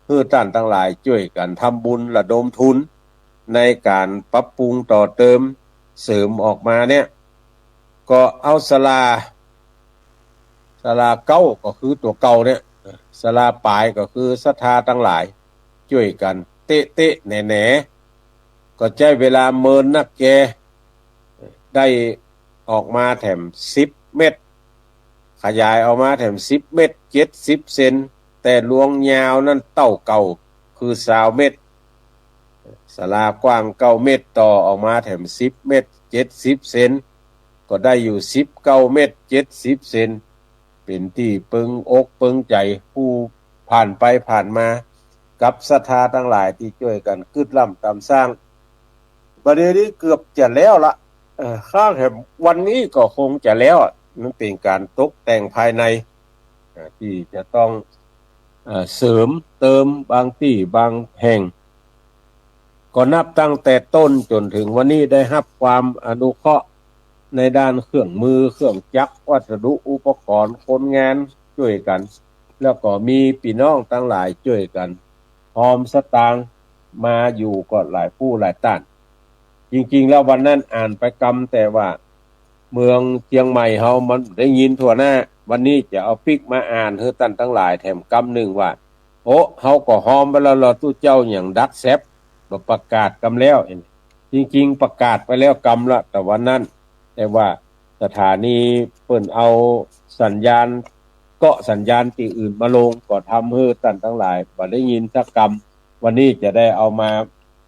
หื้อต้านตังหลายจ้วยกั๋นทำบุญระดมทุน ในก๋านปรับปรุงต่อเติมเสริมออกมาเนี่ย ก็เอาศาลา ศาลาเก๊าก็คือตั๋วเก่าเนี่ย ศาลาป๋ายก็คือศรัทธาตังหลายจ้วยกั๋นเต๊ะๆแหนๆ ก็ใจ๊เวลาเมินนักแก ได้ออกมาแถมสิบเมตร ขยายออกมาแถมสิบเมตร เจ็ดสิบเซน แต่ลวงยาวนั้นเต้าเก่าคือซาวเมตร ศาลากว้างเก้าเมตร ต่อออกมาแถมสิบเมตร เจ็ดสิบเซน ก็ได้อยู่สิบเก้าเมตร เจ็ดสิบเซน เป๋นตี้เปิงอกเปิงใจ๋ผู้ผ่านไปผ่านมา กับศรัทธาตังหลายตี้จ้วยกั๋นกึ๊ดล่ำต๋ามสร้าง บัดเดี๋ยวนี้เกือบจะแล้วละ เอ่อ ข้างแถมวันนี้ก็คงจะแล้ว มันเป๋นก๋านตกแต่งภายใน เอ่อ ตี้จะต้อง เอ่อ เสริมเติมบางตี้บางแห่ง ก็นับตั้งแต่ต้นจ๋นเถิงวันนี้ได้ฮับความอนุเคราะห์ในด้านเครื่องมือ เครื่องจักร วัสดุอุปกรณ์ คนงานจ้วยกั๋น แล้วก็มีปี้น้องตังหลายจ้วยกั๋น ฮอมสตางค์มาอยู่ก็หลายผู้หลายต้าน จริงๆ แล้ววันนั้นอ่านไปกำ แต่ว่าเมืองเจียงใหม่เฮามันได้ยินทั่วหน้า วันนี้จะเอาปิ๊กมาอ่านหื้อต้านตังหลายแถมกำนึ่งว่า โอ้ เฮาก็ฮอมไปแล้วลอ ตุ๊เจ้าหยังดักแซบ บ่ประกาศกำแล้ว จริงๆ ประกาศไปแล้วกำละ แต่วันนั้น แต่ว่าสถานีเปิ้นเอาสัญญาณ เกาะสัญญาณตี้อื่นมาลง ก็ทำหื้อต้านตังหลายบ่ได้ยินสักกำ วันนี้จะได้เอามา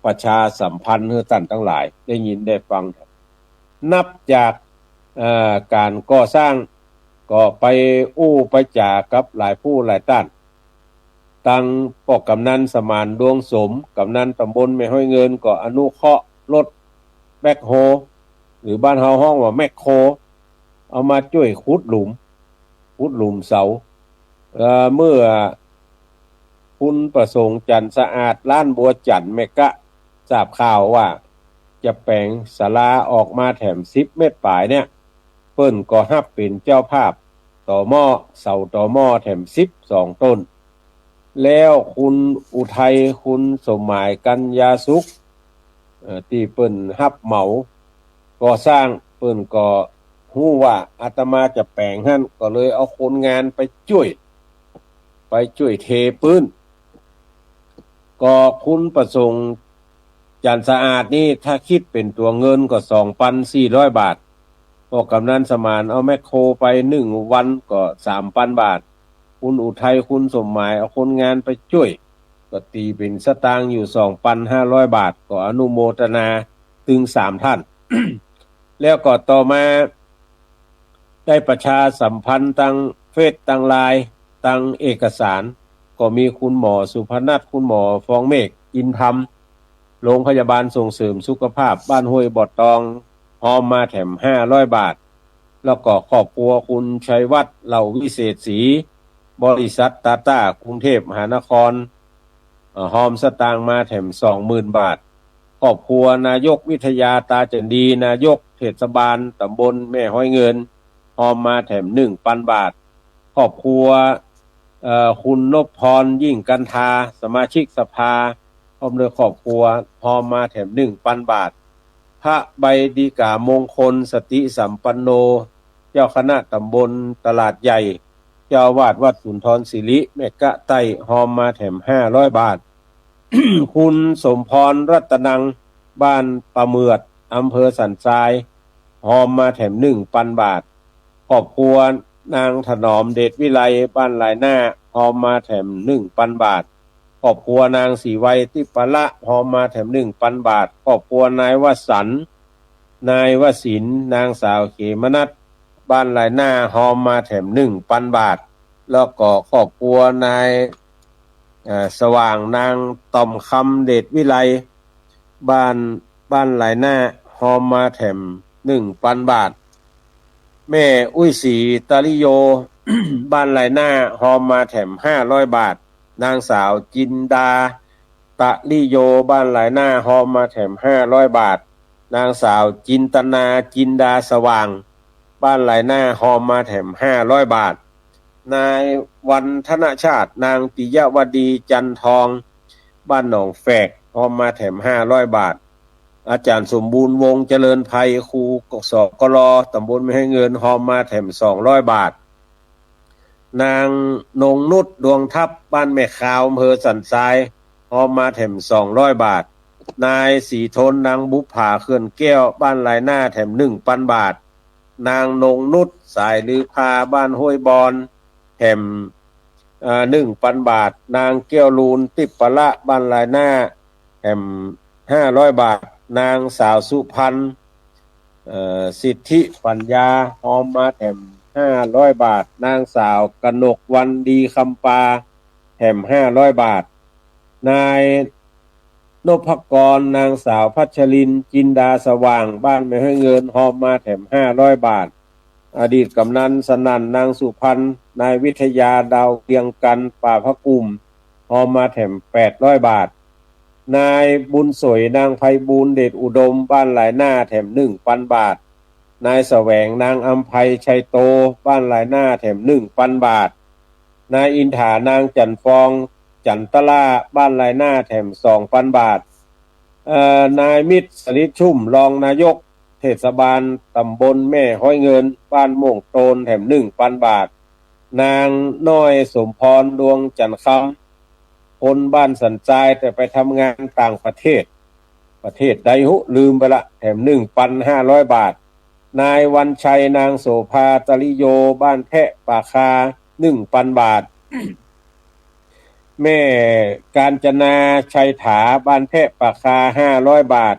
ประชาสัมพันธ์หื้อต้านตังหลายได้ยินได้ฟัง นับจาก เอ่อ ก๋านก่อสร้าง ก็ไปอู้ไปจ๋ากับหลายผู้หลายต้าน ตังป้อกำนันสมานดวงสม กำนันต๋ำบลแม่ฮ้อยเงิน ก็อนุเคราะห์รถแบ็คโฮ หรือบ้านเฮาฮ้องว่าแมคโคร เอามาจ้วยขุดหลุม ขุดหลุมเสา เอ่อ เมื่อคุณประสงค์ จันทร์สะอาด ร้านบัวจันทร์ แม่ก๊ะ ทราบข่าวว่าจะแป๋งศาลาออกมาแถมสิบเมตรป๋ายเนี่ย เปิ้นก็ฮับเป๋นเจ้าภาพต่อหม้อ เสาต่อหม้อแถมสิบสองต้น แล้วคุณอุทัย คุณสมหมาย กัญญาสุข เอ่อ ตี้เปิ้นฮับเหมาก่อสร้าง เปิ้นก็ฮู้ว่าอาตมาจะแป๋งหั้น ก็เลยเอาคนงานไปจ้วย ไปจ้วยเทปื๊น ก็คุณประสงค์ จั๋นสะอาดนี่ถ้าคิดเป๋นตั๋วเงินก็สองปันสี่ร้อยบาท ป้อกำนันสมานเอาแมคโครไปหนึ่งวันก็สามปันบาท คุณอุทัย คุณสมหมาย เอาคนงานไปจ้วย ก็ตี๋เป๋นสตางค์อยู่สองปันห้าร้อยบาท ก็อนุโมทนาตึงสามท่าน แล้วก็ต่อมา ได้ประชาสัมพันธ์ตางเฟซ ตางไลน์ ตางเอกสาร ก็มีคุณหมอสุพนัท คุณหมอฟองเมฆ อินทร์ธรรม โรงพยาบาลส่งเสริมสุขภาพบ้านห้วยบ่อตอง ฮอมมาแถมห้าร้อยบาท แล้วก็ครอบครัวคุณชัยวัฒน์ เหล่าวิเศษศรี บริษัทตาต้ากรุงเทพมหานคร เอ่อ ฮอมสตางค์มาแถมสองหมื่นบาท ครอบครัวนายกวิทยา ตาจั๋นดี นายกเทศบาลต๋ำบลแม่ฮ้อยเงิน ฮอมมาแถมหนึ่งปันบาท ครอบครัว เอ่อ คุณนพพร ยิ่งกันทา สมาชิกสภา พร้อมด้วยครอบครัว ฮอมมาแถมหนึ่งปันบาท พระใบดีกามงคล สติสัมปันโน เจ้าคณะต๋ำบลตลาดใหญ่ เจ้าอาวาสวัดสุนทรสิริ แม่ก๊ะใต้ ฮอมมาแถมห้าร้อยบาท คุณสมพร รัตนัง บ้านป่าเหมือด อำเภอสันทราย ฮอมมาแถมหนึ่งปันบาท ครอบครัวนางถนอม เดชวิไล บ้านหลายหน้า ฮอมมาแถมหนึ่งปันบาท ครอบครัวนางศรีไว ติปปะละ ฮอมมาแถมหนึ่งปันบาท ครอบครัวนาย วสันต์ นายวสินทร์ นางสาวเขมนัส บ้านหลายหน้า ฮอมมาแถมหนึ่งปันบาท แล้วก็ครอบครัวนาย เอ่อ สว่าง นางต่อมคำ เดชวิไล บ้าน บ้านหลายหน้า ฮอมมาแถมหนึ่งปันบาท แม่อุ๊ยศรี ตะลิโย บ้านหลายหน้า ฮอมมาแถมห้าร้อยบาท นางสาวจินดา ตะลิโย บ้านหลายหน้า ฮอมมาแถมห้าร้อยบาท นางสาวจินตนา จินดาสว่าง บ้านหลายหน้า ฮอมมาแถมห้าร้อยบาท นายวันธนชาติ นางปิยวดี จันทอง บ้านหนองแฝก ฮอมมาแถมห้าร้อยบาท อาจ๋ารย์สมบูรณ์ วงศ์เจริญไพร ครู สกล ต๋ำบลแม่ฮ้อยเงิน ฮอมมาแถมสองร้อยบาท นางนงนุช ดวงทัพ บ้านแม่คาว อำเภอสันทราย ฮอมมาแถมสองร้อยบาท นายศรีทน นางบุปผา เขื่อนแก้ว บ้านหลายหน้า แถมหนึ่งปันบาท นางนงนุช สายลือพา บ้านห้วยบอน แถม เอ่อ หนึ่งปันบาท นางแก้วลูน ติปปะละ บ้านหลายหน้า แถมห้าร้อยบาท นางสาวสุพรรณ เอ่อ สิทธิปัญญา ฮอมมาแถมห้าร้อยบาท นางสาวกนกวรรณ ดีคำปา แถมห้าร้อยบาท นายนพกร นางสาวพัชรินทร์ จินดาสว่าง บ้านแม่ฮ้อยเงิน ฮอมมาแถมห้าร้อยบาท อดีตกำนันสนั่น นางสุพรรณ นายวิทยา ดาวเวียงจันทร์ ป่าพระกุ่ม ฮอมมาแถมแปดร้อยบาท นายบุญสวย นางไพบูลย์ เดชอุดม บ้านหลายหน้า แถมหนึ่งปันบาท นายแสวง นางอำไพ ชัยโต บ้านหลายหน้า แถมหนึ่งปันบาท นายอินถา นางจันทร์ฟอง จันทรา บ้านหลายหน้า แถมสองปันบาท เอ่อ นายมิตร สลิดชุ่ม รองนายกเทศบาลต๋ำบลแม่ฮ้อยเงิน บ้านม่วงโตน แถมหนึ่งปันบาท นางน้อย สมพร ดวงจันทร์คำ คนบ้านสันทราย แต่ไปทำงานต่างประเทศ ประเทศใดฮู้ ลืมไปละ แถมหนึ่งปันห้าร้อยบาท นายวันชัย นางโสภา ตะลิโย บ้านแพะป่าคา หนึ่งปันบาท แม่กาญจนา ชัยถา บ้านแพะป่าคา ห้าร้อยบาท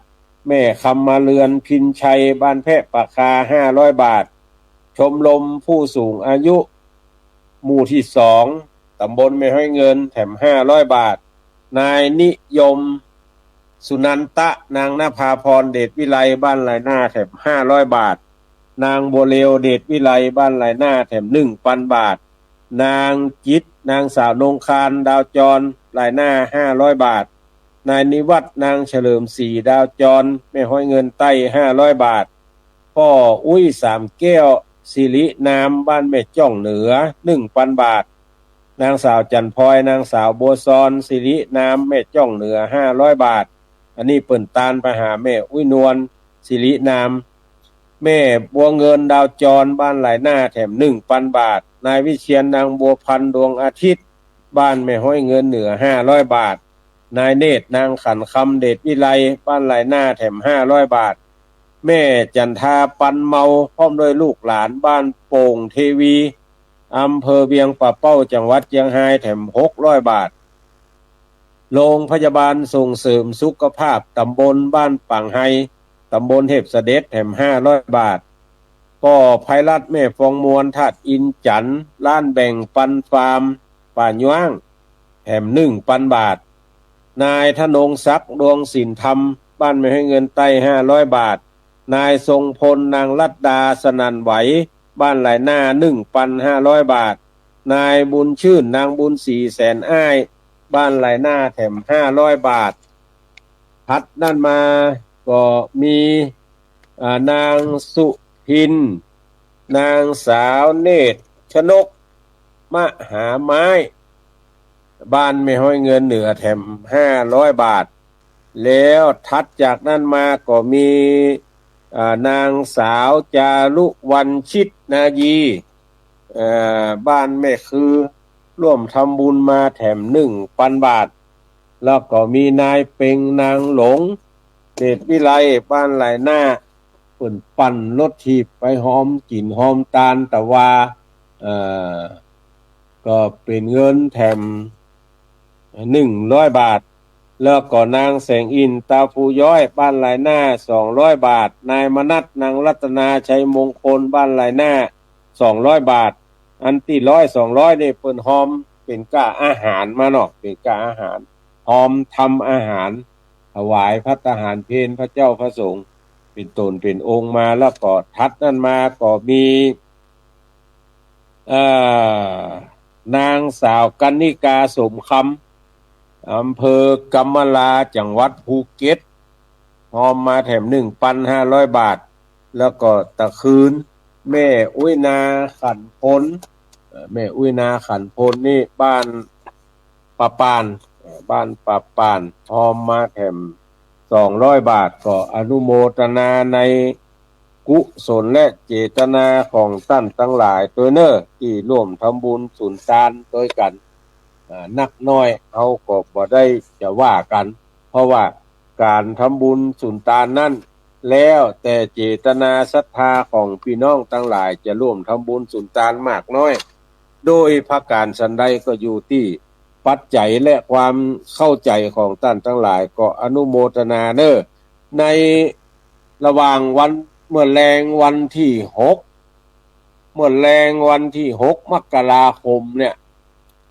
แม่คำมาเรือน พินชัย บ้านแพะป่าคา ห้าร้อยบาท ชมรมผู้สูงอายุ หมู่ที่สอง ต๋ำบลแม่ฮ้อยเงิน แถมห้าร้อยบาท นายนิยม สุนันทะ นางนภาพร เดชวิไล บ้านหลายหน้า แถมห้าร้อยบาท นางบัวเร็ว เดชวิไล บ้านหลายหน้า แถมหนึ่งปันบาท นางจิตร นางสาวนงคาร ดาวจร หลายหน้า ห้าร้อยบาท นายนิวัฒน์ นางเฉลิมศรี ดาวจร แม่ฮ้อยเงินใต้ ห้าร้อยบาท ป้ออุ๊ย สามแก้ว สิรินาม บ้านแม่จ้องเหนือ หนึ่งปันบาท นางสาวจันทร์พลอย นางสาวบัวซอน สิรินาม แม่จ้องเหนือ ห้าร้อยบาท อันนี้เปิ้นตานไปหาแม่อุ๊ยนวล สิรินาม แม่บัวเงิน ดาวจร บ้านหลายหน้า แถมหนึ่งปันบาท นายวิเชียร นางบัวพันธุ์ ดวงอาทิตย์ บ้านแม่ฮ้อยเงินเหนือ ห้าร้อยบาท นายเนตร นางขันคำ เดชวิไล บ้านหลายหน้า แถมห้าร้อยบาท แม่จันทา ปันเมา พร้อมด้วยลูกหลาน บ้านโป่งเทวี อำเภอเวียงป่าเป้า จังหวัดเจียงฮาย แถมหกร้อยบาท โรงพยาบาลส่งเสริมสุขภาพตำบลบ้านปางไฮ ตำบลเห็บเสด็จ แถมห้าร้อยบาท ป้อไพรัตน์ แม่ฟองมวล ธาตุอินทร์จันทน์ ร้านแบ่งปันฟาร์มป่าย้าง แถมหนึ่งปันบาท นายธนงศักดิ์ ดวงสินธรรม บ้านแม่ฮ้อยเงินใต้ ห้าร้อยบาท นายทรงพล นางรัตดา สนั่นไหว บ้านหลายหน้า หนึ่งปันห้าร้อยบาท นายบุญชื่น นางบุญศรี แสนอ้าย บ้านหลายหน้า แถมห้าร้อยบาท ถัดนั้นมาก็มี อ่า นางสุพิน นางสาวเนตรชนก มหาไม้ บ้านแม่ฮ้อยเงินเหนือ แถมห้าร้อยบาท แล้วถัดจากนั้นมาก็มี อ่า นางสาวจารุวรรณ ชิตนายี เอ่อ บ้านแม่คือ ร่วมทำบุญมาแถมหนึ่งปันบาท แล้วก็มีนายเป็ง นางหลง เดชวิไล บ้านหลายหน้า เปิ้นปั่นรถถีบไปฮอมกิ๋นฮอมตาน แต่ว่า เอ่อ ก็เป๋นเงินแถมหนึ่งร้อยบาท แล้วก็นางแสงอินทร์ ตาภูย้อย บ้านหลายหน้า สองร้อยบาท นายมนัส นางรัตนา ชัยมงคล บ้านหลายหน้า สองร้อยบาท อันตี้ร้อย สองร้อย นี่เปิ้นฮอมเป๋นก้าอาหารมาเนาะ เป๋นก้าอาหาร ฮอมทำอาหาร ถวายภัตตาหารเพลพระเจ้าพระสงฆ์ เป๋นต๋นเป๋นองค์มา แล้วก็ถัดนั้นมาก็มี เอ่อ นางสาวกันนิกา สมคำ อำเภอกำมะลา จังหวัดภูเก็ต ฮอมมาแถมหนึ่งปันห้าร้อยบาท แล้วก็ตะคืน แม่อุ๊ยนา ขันพล เอ่อ แม่อุ๊ยนา ขันพล นี่บ้านป่าป่าน เอ่อ บ้านป่าป่าน ฮอมมาแถมสองร้อยบาท ก็อนุโมทนาในกุศลและเจตนาของต้านตังหลายตวยเน่อ ตี้ร่วมทำบุญสุนตานตวยกั๋น อ่า นักน้อยเฮาก็บ่ได้จะว่ากั๋น เพราะว่าก๋านทำบุญสุนตานนั้น แล้วแต่เจตนาศรัทธาของปี้น้องตังหลายจะร่วมทำบุญสุนตานมากน้อย โดยประก๋านสันใดก็อยู่ตี้ปัจจัยและความเข้าใจ๋ของต้านตังหลาย ก็อนุโมทนาเน่อ ในระหว่างวัน เมื่อแลงวันตี้หก เมื่อแลงวันตี้หกมกราคมเนี่ย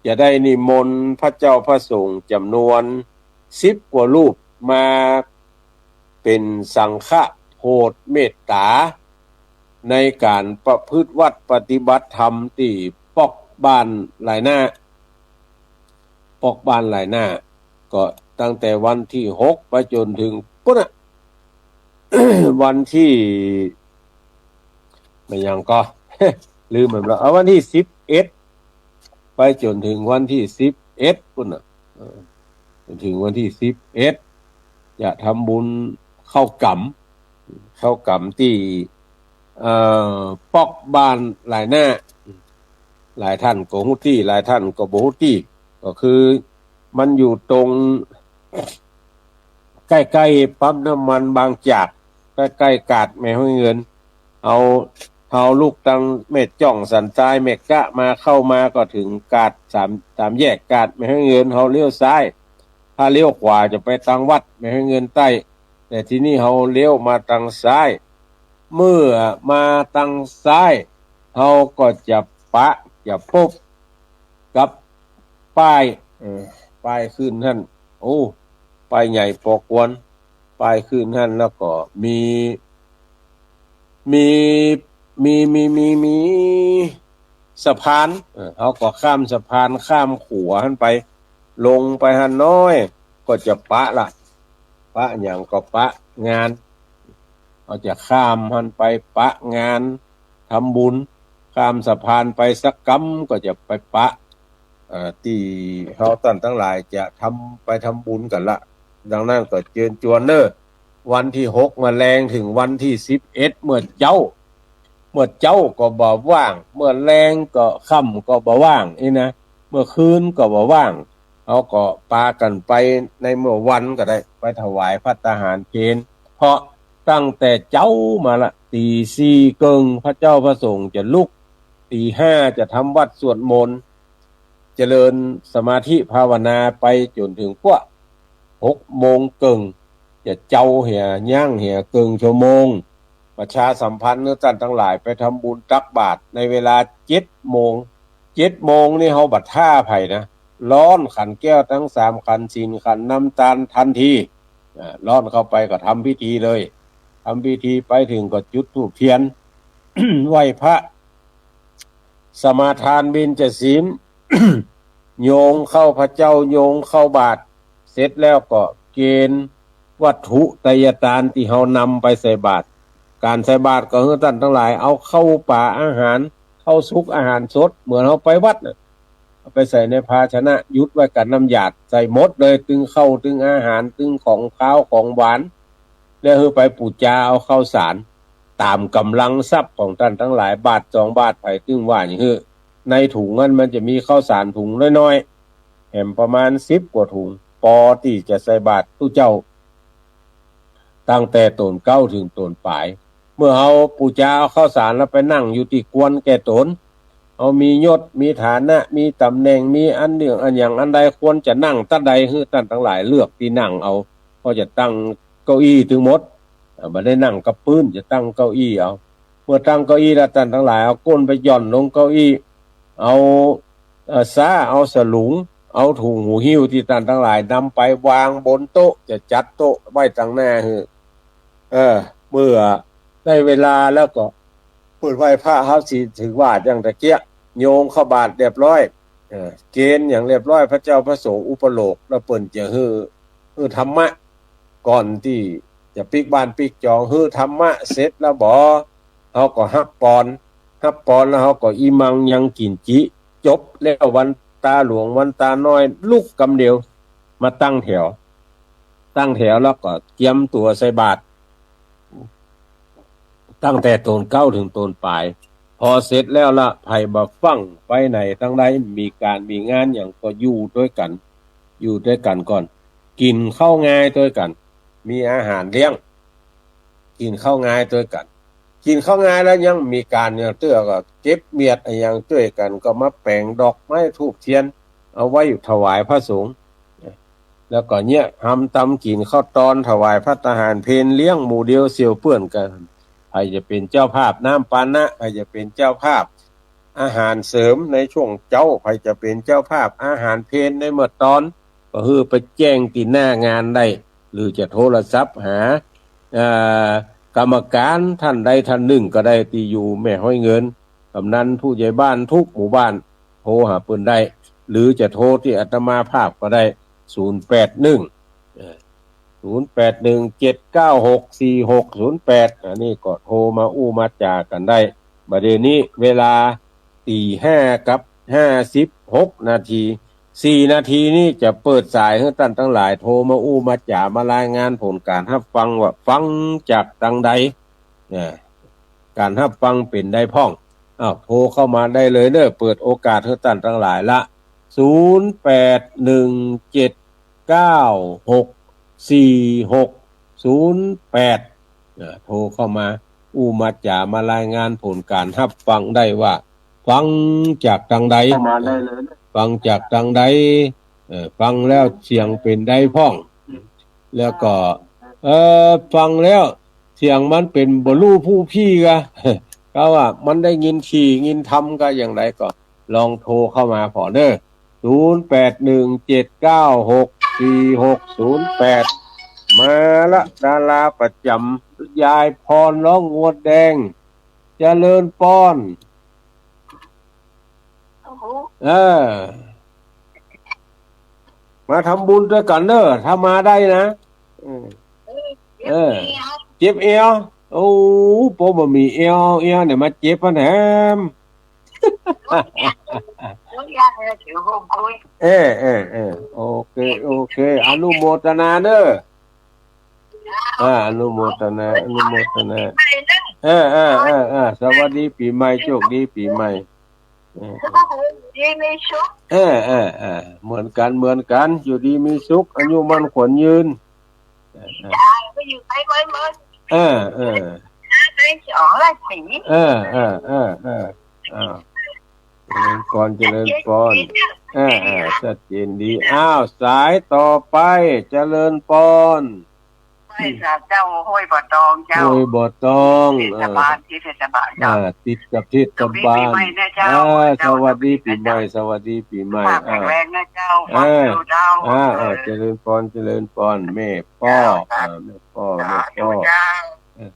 จะได้นิมนต์พระเจ้าพระสงฆ์จ๋ำนวนสิบกว่ารูปมาเป๋นสังฆะโผดเมตต๋า ในก๋านประพฤติวัตรปฏิบัติธรรมตี้ป๊อกบ้านหลายหน้า ป๊อกบ้านหลายหน้า ก็ตั้งแต่วันตี้หกไปจ๋นถึงปู๊นน่ะ วันตี้ แม่นหยังก่อ ลืมหมดแล้ว เอาวันตี้สิบเอ็ด ไปจ๋นถึงวันตี้สิบเอ็ดปู๊นน่ะ เออ จ๋นถึงวันตี้สิบเอ็ด จะทำบุญเข้ากรรม เข้ากรรมตี้ เอ่อ ป๊อกบ้านหลายหน้า หลายต้านก็ฮู้ตี้ หลายต้านก็บ่ฮู้ตี้ ก็คือมันอยู่ตรงใก้ๆ ปั๊มน้ำมันบางจาก ใก้ๆ กาดแม่ฮ้อยเงิน เฮา เฮาลุกตังแม่จ้องสันทราย แม่ก๊ะมา เข้ามาก็เถิงกาดสาม สามแยกกาดแม่ฮ้อยเงิน เฮาเลี้ยวซ้าย ถ้าเลี้ยวขวาจะไปตังวัดแม่ฮ้อยเงินใต้ แต่ทีนี้เฮาเลี้ยวมาตังซ้าย เมื่อมาตังซ้าย เฮาก็จะปะ จะปบกับป้าย เออ ป้ายขึ้นหั้น โอ้ ป้ายใหญ่ปอควร ป้ายขึ้นหั้น แล้วก็มี มี มี มี มี มีสะพาน เออ เฮาก็ข้ามสะพาน ข้ามขัวหั้นไป ลงไปหั้นน้อย ก็จะปะละ ปะหยังก็ปะงาน เฮาจะข้ามหั้นไปปะงานทำบุญ ข้ามสะพานไปสักกำก็จะไปปะ เอ่อ ตี้เฮาต้านตังหลายจะทำ ไปทำบุญกั๋นละ ดังนั้นก็เจิญจวนเน่อ วันตี้หกมาแลงเถิงวันตี้สิบเอ็ด เมื่อเจ๊า เมื่อเจ๊าก็บ่ว่าง เมื่อแลงก็ ค่ำก็บ่ว่างอี้นะ เมื่อคืนก็บ่ว่าง เฮาก็ปากั๋นไปในเมื่อวันก็ได้ ไปถวายภัตตาหารเพล เพราะตั้งแต่เจ๊ามาละ ตี๋สี่เกิ่ง พระเจ้าพระสงฆ์จะลุก ตี๋ห้าจะทำวัตรสวดมนต์ เจริญสมาธิภาวนาไปจ๋นเถิงพวกหกโมงเกิ่ง จะเจ๊าเหีย ยั้งเหียเกิ่งชั่วโมง ประชาสัมพันธ์หื้อต้านตังหลายไปทำบุญตักบาตรในเวลาเจ็ดโมง เจ็ดโมงนี่เฮาบ่ต้าใผนะ ฮ้อนขันแก้วตังสามขัน ศีลขันน้ำตาลตันที อ่า ฮ้อนเข้าไปก็ทำพิธีเลย ทำพิธีไปเถิงก็จุดธูปเตียน ไหว้พระ สมาทานเบญจศีล โยงเข้าพระเจ้า โยงเข้าบาตร เสร็จแล้วก็เกณฑ์วัตถุไตยตานตี้เฮานำไปใส่บาตร ก๋านใส่บาตรก็หื้อต้านตังหลายเอาข้าวป๋าอาหาร ข้าวสุกอาหารสด เหมือนเฮาไปวัดน่ะ เอาไปใส่ในภาชนะ หยุดไว้กับน้ำหยาด ใส่หมดเลย ตึงข้าว ตึงอาหาร ตึงของคาวของหวาน แล้วหื้อไปปู๋จาเอาข้าวสาร ต๋ามก๋ำลังทรัพย์ของต้านตังหลาย บาตรสองบาตร ใผตึงว่าอย่างหื้อ ในถุงนั้นมันจะมีข้าวสารถุงน้อยๆ แหมประมาณสิบกว่าถุง ปอตี้จะใส่บาตรตุ๊เจ้า ตั้งแต่ต๋นเก๊าเถิงต๋นป๋าย เมื่อเฮาปู๋จาเอาข้าวสารแล้วไปนั่งอยู่ตี้ควรแก่ต๋น เฮามียศ มีฐานะ มีต๋ำแหน่ง มีอันเรื่องอันหยังอันใด ควรจะนั่งตะใด หื้อต้านตังหลายเลือกตี้นั่งเอา ก็จะตั้งเก้าอี้ตึงหมด อ่า บ่ได้นั่งกับปื๊น จะตั้งเก้าอี้เอา เมื่อตั้งเก้าอี้แล้ว ต้านตังหลายเอาก้นไปหย่อนลงเก้าอี้ เอา เอ่อ ซ้า เอาสลุง เอาถุงหูหิ้วตี้ต้านตังหลายนำไปวางบนโต๊ะ จะจัดโต๊ะไว้ตังหน้าหื้อ เออ เมื่อได้เวลาแล้วก็เปิ้นไหว้พระ เฮาสิถือว่าอย่างตะเกียะ โยงเข้าบาตรเรียบร้อย เออ เกณฑ์อย่างเรียบร้อย พระเจ้าพระสงฆ์อุปโลก แล้วเปิ้นจะหื้อ หื้อธรรมะ ก่อนตี้จะปิ๊กบ้านปิ๊กจอง หื้อธรรมะเสร็จแล้วบ่ เฮาก็ฮับปอน ฮับปอนแล้วเฮาก็อิมังยังกิ๋นจิ จบแล้ววันตาหลวงวันตาน้อย ลุกกำเดียว มาตั้งแถว ตั้งแถวแล้วก็เจียมตั๋วใส่บาตร ตั้งแต่ต๋นเก๊าเถิงต๋นป๋าย พอเสร็จแล้วละ ใผบ่ฟั่งไปไหนตังใด มีก๋านมีงานหยังก็อยู่ตวยกั๋น อยู่ตวยกั๋นก่อน กิ๋นข้าวงายตวยกั๋น มีอาหารเลี้ยง กิ๋นข้าวงายตวยกั๋น กิ๋นข้าวงายแล้วยังมีก๋านอย่างเตื้อก็เก็บเมียดอะหยังตวยกั๋น ก็มาแป๋งดอกไม้ธูปเตียน เอาไว้ถวายพระสงฆ์ แล้วก็เนี่ย หำตำกิ๋นข้าวตอน ถวายภัตตาหารเพล เลี้ยงหมู่เดียวเสี่ยวเปื้อนกั๋น ใผจะเป๋นเจ้าภาพน้ำปานะ ใผจะเป๋นเจ้าภาพอาหารเสริมในช่วงเจ๊า ใผจะเป๋นเจ้าภาพอาหารเพลในเมื่อตอน ก็หื้อไปแจ้งตี้หน้างานได้ หรือจะโทรศัพท์หา เอ่อ กรรมการต้านใดต้านนึ่งก็ได้ ตี้อยู่แม่ฮ้อยเงิน กำนันผู้ใหญ่บ้านกู้หมู่บ้าน โทรหาเปิ้นได้ หรือจะโทรตี้อาตมาภาพก็ได้ ศูนย์แปดหนึ่ง เอ่อ ศูนย์แปดหนึ่ง เจ็ดเก้าหก สี่หกศูนย์แปด อันนี้ก็โทรมาอู้มาจ๋ากั๋นได้ บ่าเดี่ยวนี้เวลา ตี๋ห้ากับห้าสิบหกนาที สี่นาทีนี้จะเปิดสายหื้อต้านตังหลายโทรมาอู้มาจ๋า มารายงานผลก๋านฮับฟังว่าฟังจากตังใด เนี่ย ก๋านฮับฟังเป๋นใดพ่อง อ้าว โทรเข้ามาได้เลยเน่อ เปิดโอกาสหื้อต้านตังหลายละ ศูนย์แปดหนึ่งเจ็ดเก้าหกสี่หกศูนย์แปด เอ่อ โทรเข้ามาอู้มาจ๋า มารายงานผลก๋านฮับฟังได้ว่า ฟังจากตังใด เข้ามาได้เลยนะ ฟังจากตังใด เอ่อ ฟังแล้วเสียงเป๋นใดพ่อง แล้วก็ เอ่อ ฟังแล้วเสียงมันเป๋นบ่ฮู้ผู้พี้กา ก็ว่ามันได้ยินถี่ยินธรรมกาอย่างใดก็ลองโทรเข้ามาผ่อเน่อ ศูนย์แปดหนึ่งเจ็ดเก้าหกสี่หกศูนย์แปด มาละ ดาราประจ๋ำ ยายพรร้องงวดแดง เจริญปอน โอ้โห เออ มาทำบุญตวยกั๋นเน่อ ถ้ามาได้นะ เออ เออ เจ็บเอว โอ้ ปอบ่มีเอว เอวเนี่ยมาเจ็บปะแหม เออ เออ เออ โอเค โอเค อนุโมทนาเน่อ อ่า อนุโมทนา อนุโมทนา เออ เออ เออ เออ สวัสดีปี๋ใหม่ โชคดีปี๋ใหม่ เออ ดีมีสุข เออ เออ เออ เหมือนกั๋น เหมือนกั๋น อยู่ดีมีสุข อายุมั่นขวัญยืน เออ เออ เจ้า ก็อยู่ไปเมินๆ เออ เออ ไปสองราศี เออ เออ เออ เออ อ้าว เจริญปอน เจริญปอน เออ เออ ชัดเจนดี อ้าว สายต่อไป เจริญปอน ไหว้ศาลเจ้าห้วยบ่อตองเจ้า ห้วยบ่อตอง ติดเทศบาล เออ ติดเทศบาลเจ้า อ่า ติดกับเทศบาล สวัสดีปีใหม่นะเจ้า อ่า เจ้า สวัสดีปีใหม่ สวัสดีปีใหม่ สุขภาพแข็งแรงนะเจ้า อ่า ความสุขเจ้า อ่า เออ อ่า เจริญปอน เจริญปอน แม่ป้อ เจ้า อ่า แม่ป้อ แม่ป้อ สาธุเจ้า เออ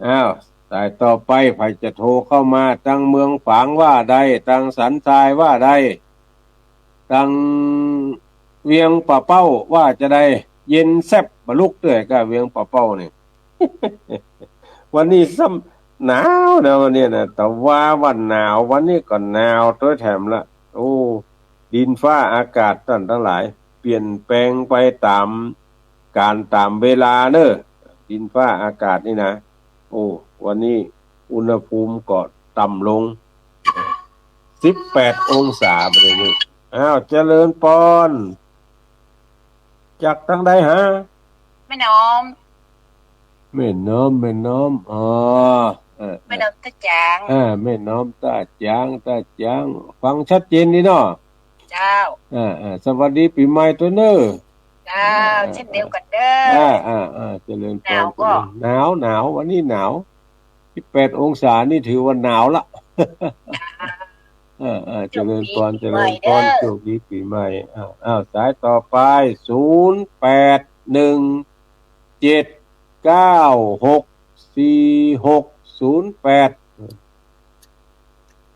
อ้าว สายต่อไป ใผจะโทรเข้ามา ตังเมืองฝางว่าใด ตังสันทรายว่าใด ตังเวียงป่าเป้าว่าจะใด เย็นแซบบ่ลุกเตื้อยก้าเวียงป่าเป้านี่ วันนี้ซ้ำหนาวนะวันนี้นะ แต่ว่าวันหนาว วันนี้ก็หนาวตวยแถมละ โอ้ ดินฟ้าอากาศต้านตังหลาย เปลี่ยนแปลงไปต๋ามกาลต๋ามเวลาเน่อ ดินฟ้าอากาศนี่นะ โอ้ วันนี้อุณหภูมิก็ต่ำลง สิบแปดองศา บ่าเดี่ยวนี้ อ้าว เจริญปอน จากตังใดฮะ แม่น้อม แม่น้อม แม่น้อม อ๋อ เออ แม่น้อมต้าจ๋าง อ่า แม่น้อมต้าจ๋าง ต้าจ๋าง ฟังชัดเจนดีเนาะ เจ้า อ่า อ่า สวัสดีปีใหม่ตวยเน่อ เจ้า อ่า เช่นเดียวกั๋นเน่อ อ่า อ่า อ่า เจริญปอน หนาวก็ เจริญ หนาว หนาว วันนี้หนาว สิบแปดองศานี่ถือว่าหนาวละ เจ้า เออ เออ เจริญปอน โชคดีปีใหม่เน่อ เจริญปอน โชคดีปีใหม่ อ้าว อ้าว สายต่อไป ศูนย์แปดหนึ่งเจ็ดเก้าหกสี่หกศูนย์แปด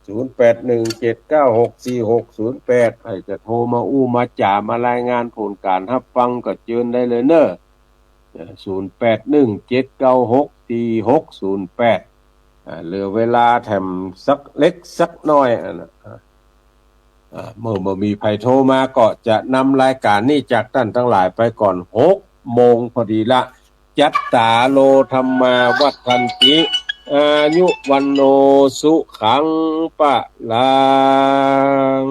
ศูนย์แปดหนึ่งเจ็ดเก้าหกสี่หกศูนย์แปด ใผจะโทรมาอู้มาจ๋ามารายงานผลก๋านฮับฟังก็เจิญได้เลยเน่อ ศูนย์แปดหนึ่งเจ็ดเก้าหกสี่หกศูนย์แปด อ่า เหลือเวลาแถมสักเล็กสักน้อย อ่า นะ อ่า เมื่อบ่มีใผโทรมาก็จะนำรายก๋านนี้จากต้านตังหลายไปก่อน หกโมงพอดีละ จัตตาโร ธัมมา วัฑฒันติ อายุ วัณโณ สุขัง พะลัง